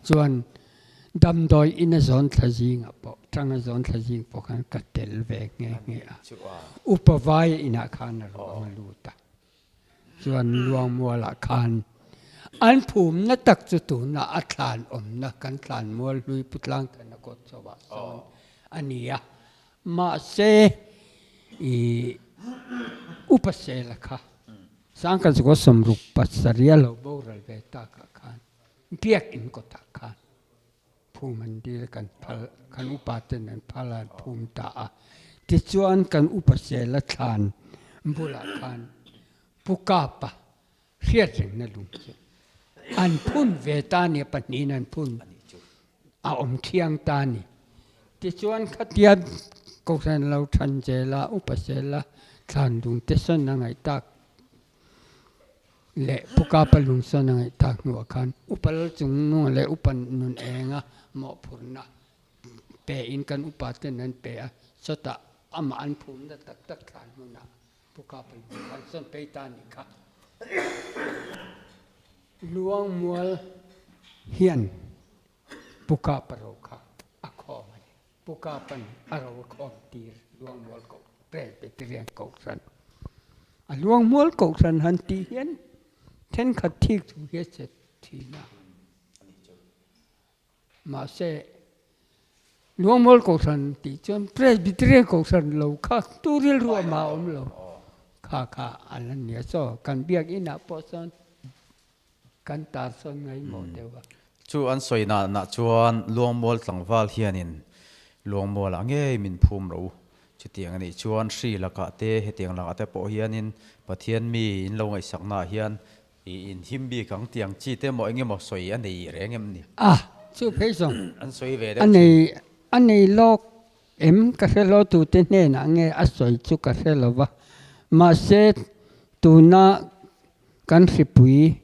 chuan Damdawi in a zawn thla zingah pawh, tang a zawn thla zing pawh khan ka tel ve nghe nghe a. Upa Vaia inah khan a ruang a lut a. Chuan Luangmualah khan an phumna tak chu tunah a thlan awmna kan thlanmual hlui Pu Tlangthana kawt chauhah sawn a ni a. Mahse i Upa Sela kha Sangkhat Zakua 67 a lo boral ve takah khan Biakinn kawtah khan phum an dil kan phal, kan upa ten an phal a, an phum ta a. Tichuan kan upa sela thlan bulah khan Pu Kapa hriat rengna lung chu an phun ve ta a ni, pahnihin an phun a awm thiang ta a ni. Tichuan khatia Kohhran lo than zela upa sela thlan lung te sawn a ngaih tak. Leh Pu Kapa Lungsawn a ngaihthak hnuah khan Upa Lalchungnunga leh Upa Nunenga mawhphurhna pe in kan upa ten an pe a, chawtah amah an phumna tak tak thlan hmunah Pu Kapa Lung khan sawn phei ta a nih kha. Luangmual hian Pu Kapa ro kha a khawm a ni. Pu Kapan a ro a khawm tir Luangmual koh Presbyterian Kohhran. A Luangmual Kohhran han tih hian thenkhat thik thu hi a che thin a. Mahse, Luangmual Kohhran tih chuan Presbyterian Kohhran lo kha tu rilru a mah awm lo. Kha kha an la nia chaw. Kan biakinah pawh chuan kan tar sawn ngaihmawh deuh a. Chu an sawi nah nah chuan Luangmual tlangval hianin Luangmualah ngei min phum ro. Chutiang a nih chuan hri lakah te hetiang lakah te pawh hianin Pathian mi in lo ngaihsaknaah hian I inhim bik ang tiang chi te maw eng emaw sawi a nei reng em ni? A, chu phei zawng. An sawi ve deuh thin. A nei, a nei lawk em ka hre lo tute hnenah nge a sawi chu ka hre lo va. Mahse tuna kan hripui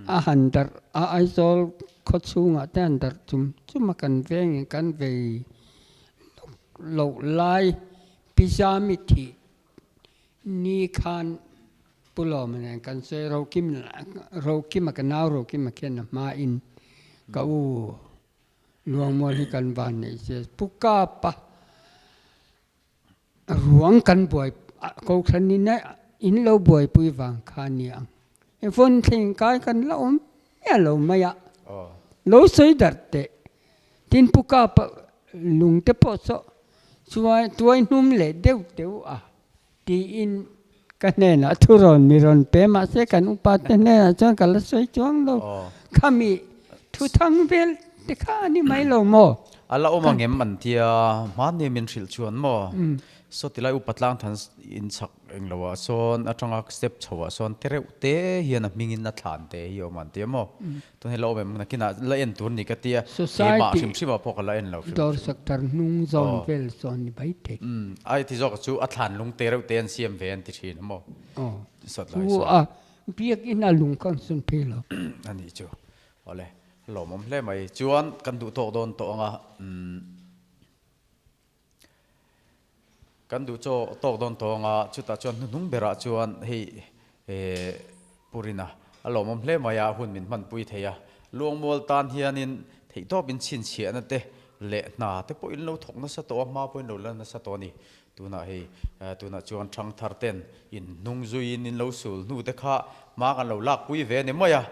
a han darh a Aizawl khaw chhungah te han darh chum chum a kan vengin kan vei loh lai Pizami thih Ni khan Pu Lawma nen kan sawi Rokim Rokima ka nau Rokima khian a hma in ka u Luangmual hi kan van neih che Pu Kapa ruang kan buai Kohhran in in lo buaipui vang kha a ni ang Vawn thleng kai kan la awm miah lo mai a lo sawi darh teh Tin Pu Kapa lung te pawh saw chuai tuai hnum leh deuh deuh a tiin ka hnenah thu rawn mi rawn pe mahse kan upa te hnenah chuan ka la sawi chuang lo. Khami thu thang vel te kha a ni mai lo maw? A la awm ang em an tia hmani min hrilh chuan maw? Saw tilai upa tlang than in chak eng lo ah sawn atanga step chho ah sawn te reuh te hian a hmingin a thlan te hi a awm an tia maw? Tun hi la awm em? Nakinah la en tur ni ka tia, keimah hrim hrim ah pawh ka la en lo hrim hrim. Dawr sakthar hnung zawn vel sawn ni bai thei. Ai ti zawk chu a thlan lung te reuh te an siam ve an ti thin a maw? Sawt lai sawn. A biakinn a lung kha an sawn phei lo. A nih chu. Awle, lawmawm hle mai. Chuan kan duh tawk dawn tawh ang a. Kan duh chaw tawk dawn tawng a, chutah chuan hnuhnung berah chuan hei Purina a lawmawm hle mai a, hun min hmanpui thei a. Luangmual tan hianin theihtawpin chhinchhiahna te leh hna te pawhin lo thawk nasa tawh a, hma pawhin lo la nasa tawh a ni. Tunah hei tunah chuan thangthar ten in hnung zuiin in lo sul hnu te kha hma kan lo lakpui ve a ni mai a,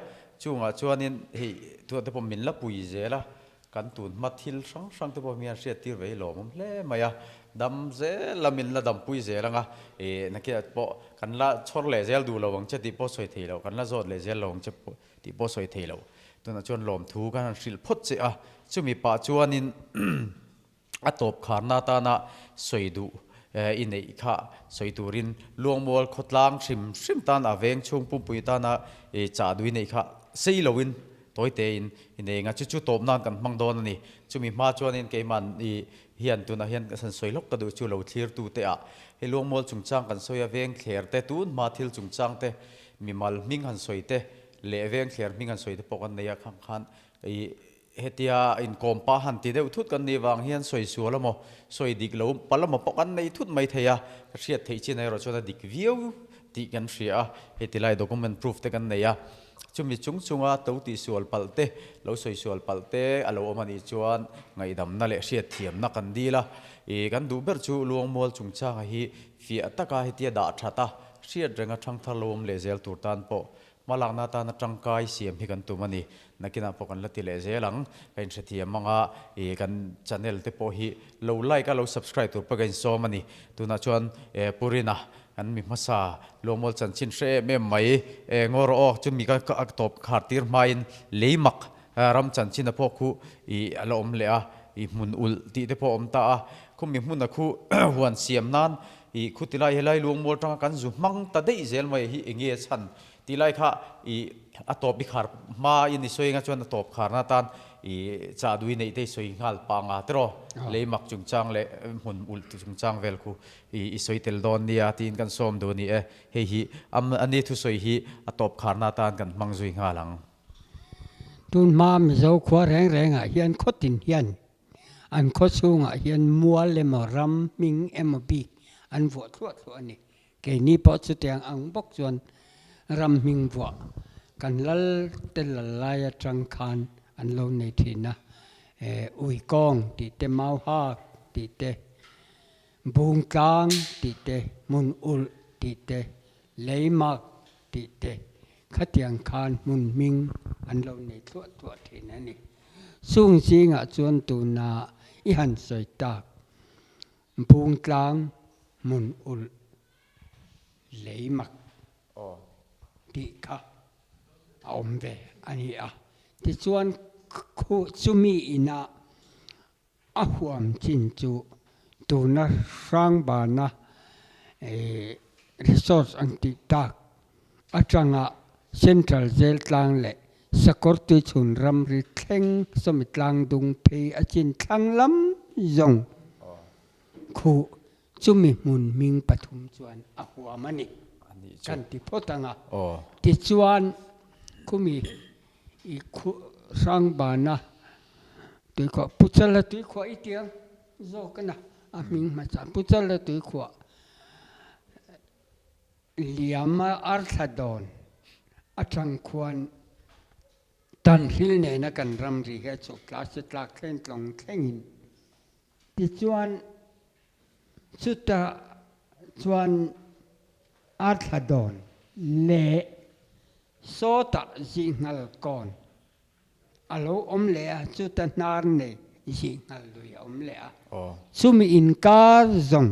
chungah chuanin hei tunah te pawh min la pui zel a, Kan tun hma thil hrang hrang te pawh hian hriat tir ve hi lawmawm hle mai a, dam zel lam in la dampui zel ang a, ih nakinah pawh kan la chhawr leh zel duh lo ang che tih pawh sawi thei lo, kan la zawt leh zel lo ang che tih pawh sawi thei lo. Tunah chuan lawmthu kan han hrilh phawt che a, chumi pah chuanin a tawp kharna atana sawi duh i neih kha sawi turin Luangmual khawtlang hrim hrim tan a veng chhung pumpui tana chah duh i neih kha sei loin Tawi tein i nei anga chu chu tawp nan kan hmang dawn a ni. Chumi hma chuanin keiman i hian tunah hian ka san sawi lawk ka duh chu lo thlir tu te ah hei Luangmual chungchang kan sawi a veng thler te tun hma thil chungchang te mimal hming han sawi te leh veng thler hming han sawi te pawh kan nei a khang khan i hetia inkawm pah han ti deuh thut kan nih vang hian sawi sual emaw sawi dik lo palh emaw pawh kan nei thut mai thei a ka hriat theih chin erawh chuan a dik viau tih kan hria a hei tilai document proof te kan nei a. Chumi chung chunga to tihsual palh te, lo sawisual palh te a lo awm a nih chuan ngaihdamna leh hriatthiamna kan dil a. Ih, kan duh ber chu Luangmual chungchanga hi fiah taka hetia dah that a, hriat renga thangthar lo awm leh zel tur tan pawh hmalakna atana tangkai siam hi kan tum a ni. Nakinah pawh kan la ti leh zel ang. Ka inhrethiam anga ih, kan channel te pawh hi lo like a, lo subscribe tur pawh ka insawm a ni. Tunah chuan Purina Kan mi hmasa Luangmual chanchin hre em em mai e ngaw rawh aw, chumi ka a tawp khar tir hmain lei mak ram chanchin a pawh khu i a la awm leh a, i hmun ulh tih te pawh a awm ta a, khumi hmun a khu huan siam nan i khu tilai helai Luangmual tanga kan zu hmang ta daih zel mai hi enge chhan Tih lai kha i a tawp i khar hma in i sawi anga chuan a tawp kharna atan i chahdui neih te i sawi nghal pah anga tiraw lei mak chungchang leh hmun ulh chungchang vel khu i i sawi tel dawn nia tiin kan sawm duh a ni e. Hei hi a ni thusawi hi a tawp kharna atan kan hmang zui nghal ang. Tun hma Mizo khua reng rengah hian khawtin hian an khaw chhungah hian mual emaw ram hming emaw bik an vuah thluah thluah a ni. Keini pawh chutiang ang bawk chuan ram hming vuah kan lal te lal lai atang khan an lo nei thin a, Uikawng tih te, Mauhak tih te, Bungtlang tih te, Hmun ulh tih te, Leimak tih te khatiang khan hmun hming an lo nei thluah thluah thin a ni. Chung zingah chuan tuna i han sawi tak Bungtlang hmun ulh leimak tih kha a awm ve a ni a. Tichuan chumi inah a huam chin chu tuna Hrangbana resort an tih tak atanga Central Jail tlang leh Sakawr tuichhun ramri thleng sawmi tlang dung phei a chin thlang lam zawng khuh chumi hmun hming pathum chuan a huam a ni kan ti phawt ang a. Tichuan khumi i khuh Hrangbana tuikhuah Puchala tuikhuah i tiang zawk a na a hming hmasa Puchala tuikhuah Liama arthla dawn atang khuan Tanhril nena kan ramri hi a chhuk tla se tlak thleng tlawng thlengin tichuan chutah chuan arthla dawn leh sawtah zihnghal kawn a lo awm leh a, chuta hnar nei zih nghal lui a awm leh a. Chumi inkar zawng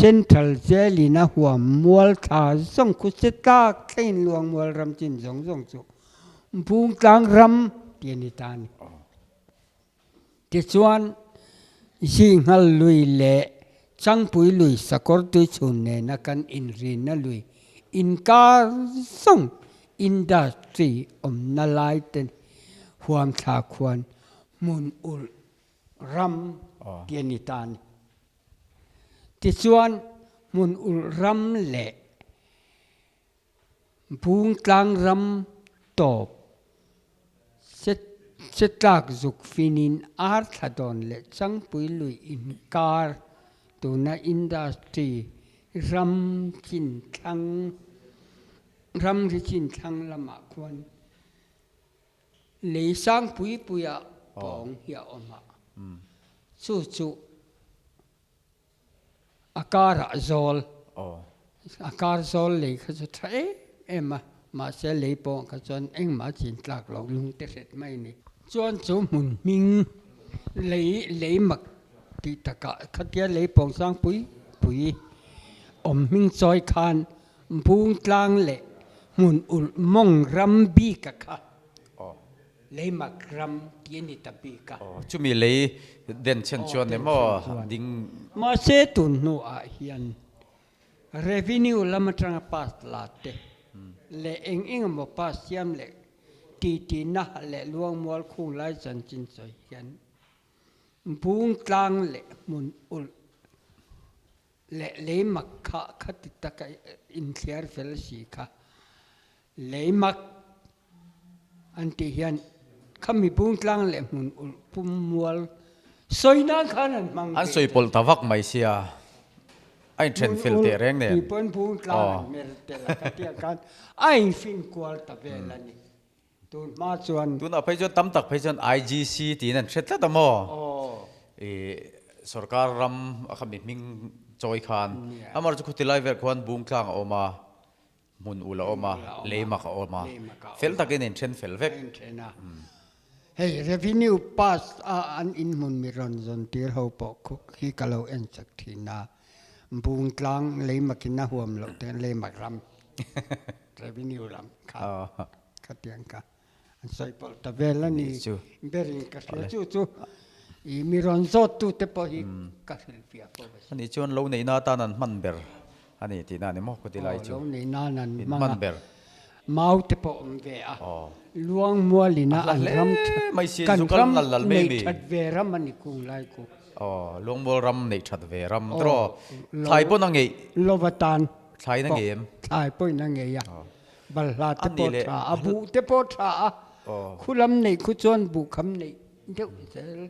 Central Jail in a huam mual thla zawng khu che tlak thlengin Luangmual ram chin zawng zawng chu Bungtlang ram ti a ni ta a ni. Tichuan zih nghal lui leh Changpui lui sakawr tuichhun nena kan inrinna lui inkar zawng industry awmna lai te huam thla khuan hmun ulh ram ti a ni ta a ni. Tichuan hmun ulh ram leh Bungtlang ram tawp che tlak zuk finin ar thla dawn leh Changpui lui inkar tuna industry ram chin thlang ramri chin thlang lamah khuan lei sang pui puiah pawng hi a awm a, chu chu A karah zawl, a kar zawl lei kha chu tha em em a, mahse lei pawh kha chuan engmah chin tlak lo lung te hret mai a ni. Chuan chu hmun hming lei lei mak tih takah khatia lei pawng sang pui pui awm hming chawi khan bung tlang leh hmun ulh mawng ram bik a kha. Lei mak ram tih a ni ta bik a. Aw, chumi lei den chhen chuan ni maw ding. Mahse tun hnuah hian revenue lam atanga pass la te leh eng eng emaw pass siam leh titi na leh luangmual khung lai chanchin sawi hian bung tlang leh hmun ulh leh lei mak kha kha ti taka inthliar fel si kha lei mak An tih hian khami bungtlang leh hmun ulh pum mual sawi nan khan an hmang An sawi pawlh ta vak mai sia, a inthen fel teh reng nen. Hmun ulh tih pawn bungtlang an mer tel a ka tih ang khan a infin kual ta vel a ni. Tun hma chuan. Tunah phei chuan tam tak phei chuan IGC tiin an hre tlat a maw? I sorkar ram a khami hming chawi khan. Amaherawhchu chu khuti lai vel khuan bungtlang a awm a. Hmun ul a awm a, lei mak a awm a, fel takin in then fel vek. Hei revenue pass a an in hmun mi rawn zawn tir ho pawh khu khi ka lo en chak thin a, Bungtlang lei makin a huam loh te lei mak ram revenue lam kha khatiang kha an sawi pawlh ta vel a ni berin ka hria chu chu i mi rawn zawt tu te pawh hi ka hrilhfiah fo a si. Ani chuan lo neihna atan an hman ber a ni tihna a ni maw khawti lai chu. Lo neihna an hman ber. Mau te pawh awm ve a. Luangmual ina an ram kan ram neih that ve ram a ni kung lai ku. Aw, Luangmual ram neih that ve ram tiraw? Thlai pawn a ngeih. Lova tan. Thlai in a ngei em? Thlai pawh in a ngei a. Balhla te pawh tha a, buh te pawh tha a. Khulam neih khu chuan buh kham neih deuh zel.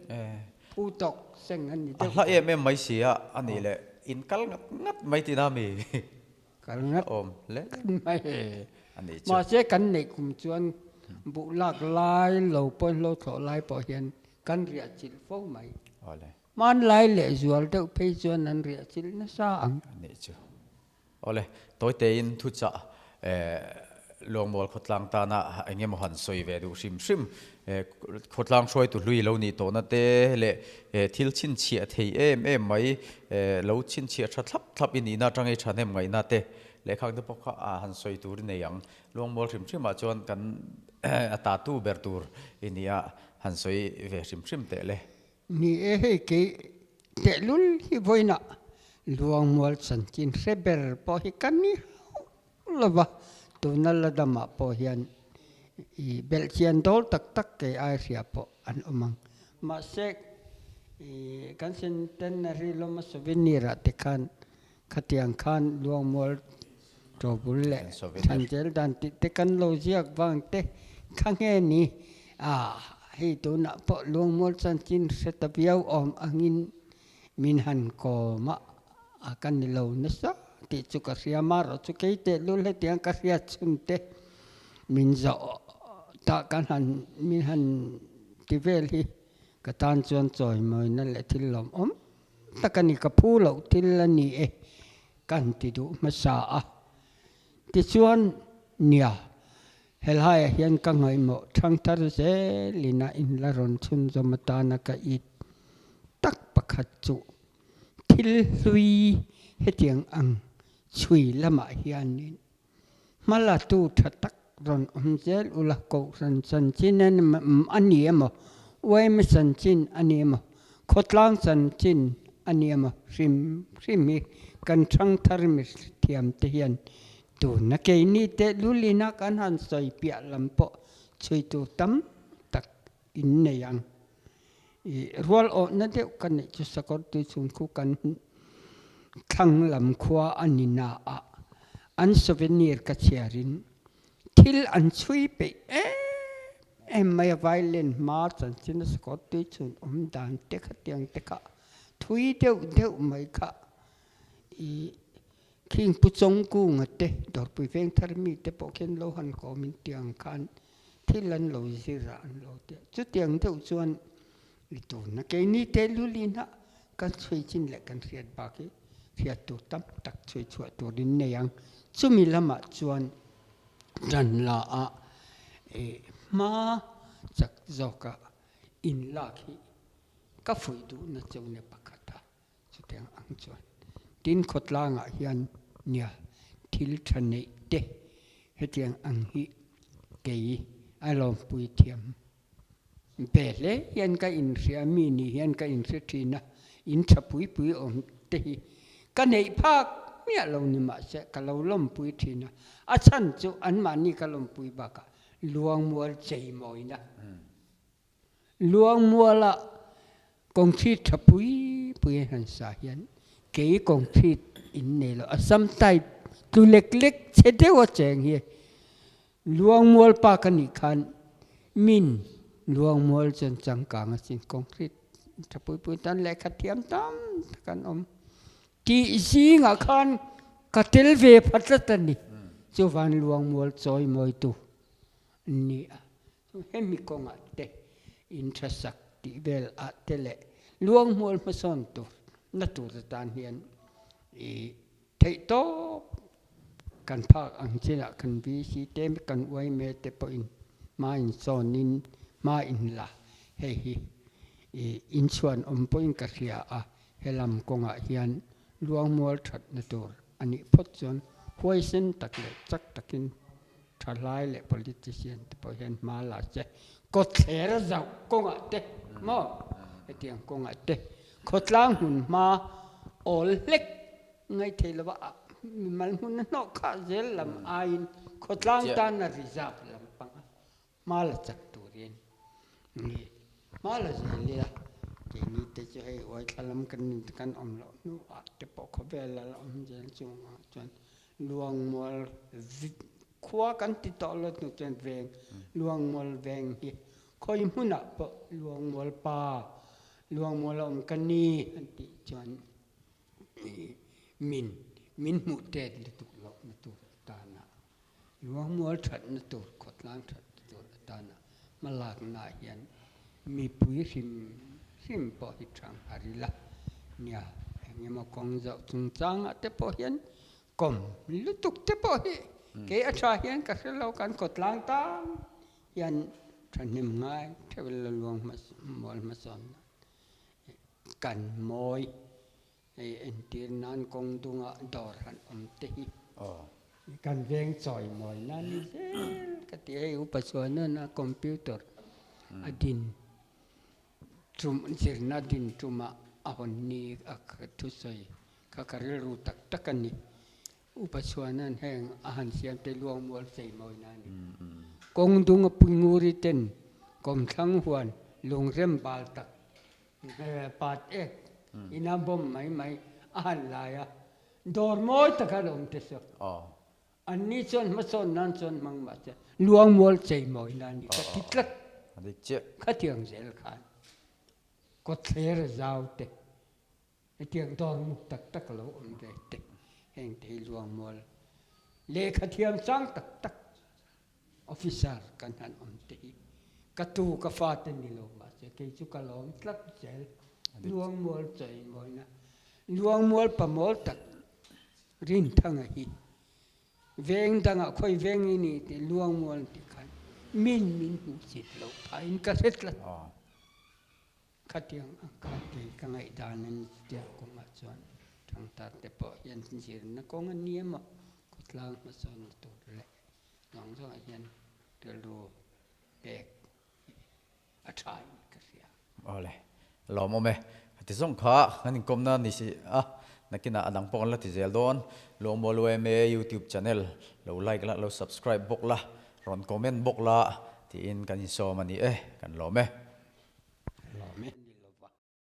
Phu tawk seng a ni deuh. A hla em em mai si a, a nih leh in kal ngat ngat mai tina mi. Kal ngat awm hle mai a nih chu. Mahse kan neih kum chuan buh lak lai lo pawhin hlo thlawh lai pawh hian kan riah chilh fo mai. Awle. Hmanlai leh zual deuh phei chuan an riah chilh nasa ang. A nih chu. Awle, tawitein thuchah Luangmual khawtlang tana eng emaw han sawi ve duh hrim hrim. Khawtlang hruaitu hlui lo nih tawhna te leh thil chhinchhiah thei em em mai lo chhinchhiah tha thlap thlap i nihna atanga i thahnem ngaihna te lehkhak te pawh kha han sawi tur i nei ang. Luangmual hrim hrimah chuan kan a tatu ber tur i nia han sawi ve hrim hrim teh le. Ni e, hei kei tehlul hi vawiinah Luangmual chanchin hre ber pawh hi ka ni hauh lo va, tuna la damah pawh hian i belhchian dawl tak tak kei ai hria pawh an awm ang. Mahse, i kan centenary lawma souvenir ah te khan khatiang khan Luangmual tobul leh Thanzel dan tih te kan lo ziak vang te kha nge ni? A, hei tunah pawh Luangmual chanchin hre ta viau awm angin Min han kawm a, a ka ni lo nasa tih chu ka hria marawh chu kei tehlul hetiang ka hriat chhun te min zawh tah ka han min han ti vel hi ka tan chuan chawimawina leh thil lawmawm tak a ni ka phu loh thil a ni e ka han ti duh hmasa a tichuan nia helaiah hian ka ngaihmawh thangthar zelin a inla rawn chhunzawm atana ka it tak pakhat chu thil hlui hetiang ang chhui lamah hianin hmalatu tha tak rawn awm zel ula Kohhran chanchin a ni emaw, yma chanchin a ni emaw, khawtlang chanchin a ni emaw hrim hrim hi kan thangthar mithiam te hian tuna keini tehlulina kan han sawi piah lam pawh chhuitu tam tak in nei ang. I rual awhna deuh ka neih chu sakawr tui chhung khu kan thlang lam khua a ni na a, an souvenir ka chhiarin thil an chhui peih em em mai a, violin hma chanchin a sakawr tui chhun awm dan te khatiang te kha thui deuh deuh mai kha i khing pu Chawngkunga te Dawrpui Vengthar mi te pawh khian lo han kawmin tiang khan Thil an lo zir a an lo ti a, chutiang deuh chuan i tuna keini tehlulin a kan chhui chin leh kan hriat bak hi hriat tur tam tak chhui chhuah turin nei ang. Chumi lamah chuan ṭan la a i hma chak zawka inlak hi ka fuih duhna cheu ne pakhat a. Chutiang ang chuan tin khawtlangah hian nia thil tha neih te hetiang ang hi kei a lawmpui thiam ve hle hian ka inhria mi nih hian ka inhre thin a, in tha pui pui awm te hi ka neih phak miah lo ni mahse ka lo lawmpui thin a, a chhan chu anmahni ka lawmpui bakah Luangmual cheimawina. Luangmuala concrete tha pui pui an han sa hian kei concrete in nei lo Assam type tlu lek lek chhe deuh a cheng hi Luangmual pa ka nih khan min Luangmual chuan changkang a sin concrete tha pui pui tan lehkha thiam tam tak an awm tih zingah khan ka tel ve pha tlat a ni chuvan Luangmual chawi mawitu an ni a. Hemi kawngah te inthasak tih vel ah te leh luanghmual hmasawn tur na tur atan hian i theihtawp kan phak ang chinah kan VC te kan yma te pawhin hma insawnin hma inla hei hi i inchhuan awm pawhin ka hria a, helam kawngah hian luanghmual thatna tur a nih phawt chuan huaisen tak leh chak takin Thalai leh politician te pawh hian hma la se, kawtthler zauh kawngah te maw hetiang kawngah te khawtlang hmun hma awl hlek ngaih theih lova mimal hmun a hnawh khah zel lam aiin Khawtlang tana reserve lampanga hma la chak turin hma la zel ila, keini te chu hei uaithla lam kan ni kan awm loh hnuah te pawh khawvel a la awm zel chungah chuan Luangmual khua kan ti tawh lo hnu chuan veng Luangmual veng hi khawi hmunah pawh Luangmual pa Luangmual a awm ka ni an tih chuan min min hmuh tet lutuk lohna tur atana Luangmual thatna tur, khawtlang thatna tur atana hmalakna hian mipui hrim hrim pawh hi thang a ril a. Nia, engemaw kawng zoh chungchangah te pawh hian kawm lutuk te pawh hi kei a tha hian ka hre lo, kan khawtlang tan hian thahnem ngai theuh la luang mual hmasawn kan mawi. Hei entir nan kawng dungah dawr han awm te hi kan veng chawi mawi nan ni zel ka ti. Hei upa chuan a computer a din tum zirna din tumah a hawn ni a thusawi kha ka rilru tak tak a ni. Upa chuanan heng a han siam te luang mual chei mawi na a ni. Kawng dung a pui nguri ten kawmthlang huan lungrem bal tak Pat ek ina bawm mai mai a han lai a, dawr mawi tak a awm te chu. An ni chuan hmasawn nan chuan hmang mah se luangmual chei mawi na ni ka ti tlat. Khatiang zel khan kawtthler zau te hetiang dawr muk tak tak a lo awm ve te heng te hi luangmual lehkha thiam chang tak tak Officer kan han awm te hi ka tu ka fate ni lo mahse kei chu ka lawm tlat zel. Luangmual chawimawina Luangmual pamawl tak Rinthanga hi veng dangah khawi veng i ni tih Luangmual tih khan min min hmuh chit loh phahin ka hre tlat. Khatiang ang kha kei ka ngaihdan a ni tiang kawngah chuan thangtar te pawh hian zirna kawng a ni emaw khawtlang hmasawnna tur leh zawng zawngah hian rilru pek hi a tha in ka hria. Awle, lawmawm e. Ti zawng kha kan inkawmna ni si a, nakinah a dang pawh kan la ti zel dawn. Luangmual UMA YouTube channel lo like la, lo subscribe bawk la, rawn comment bawk la tiin kan insawm a ni e, kan lawm e.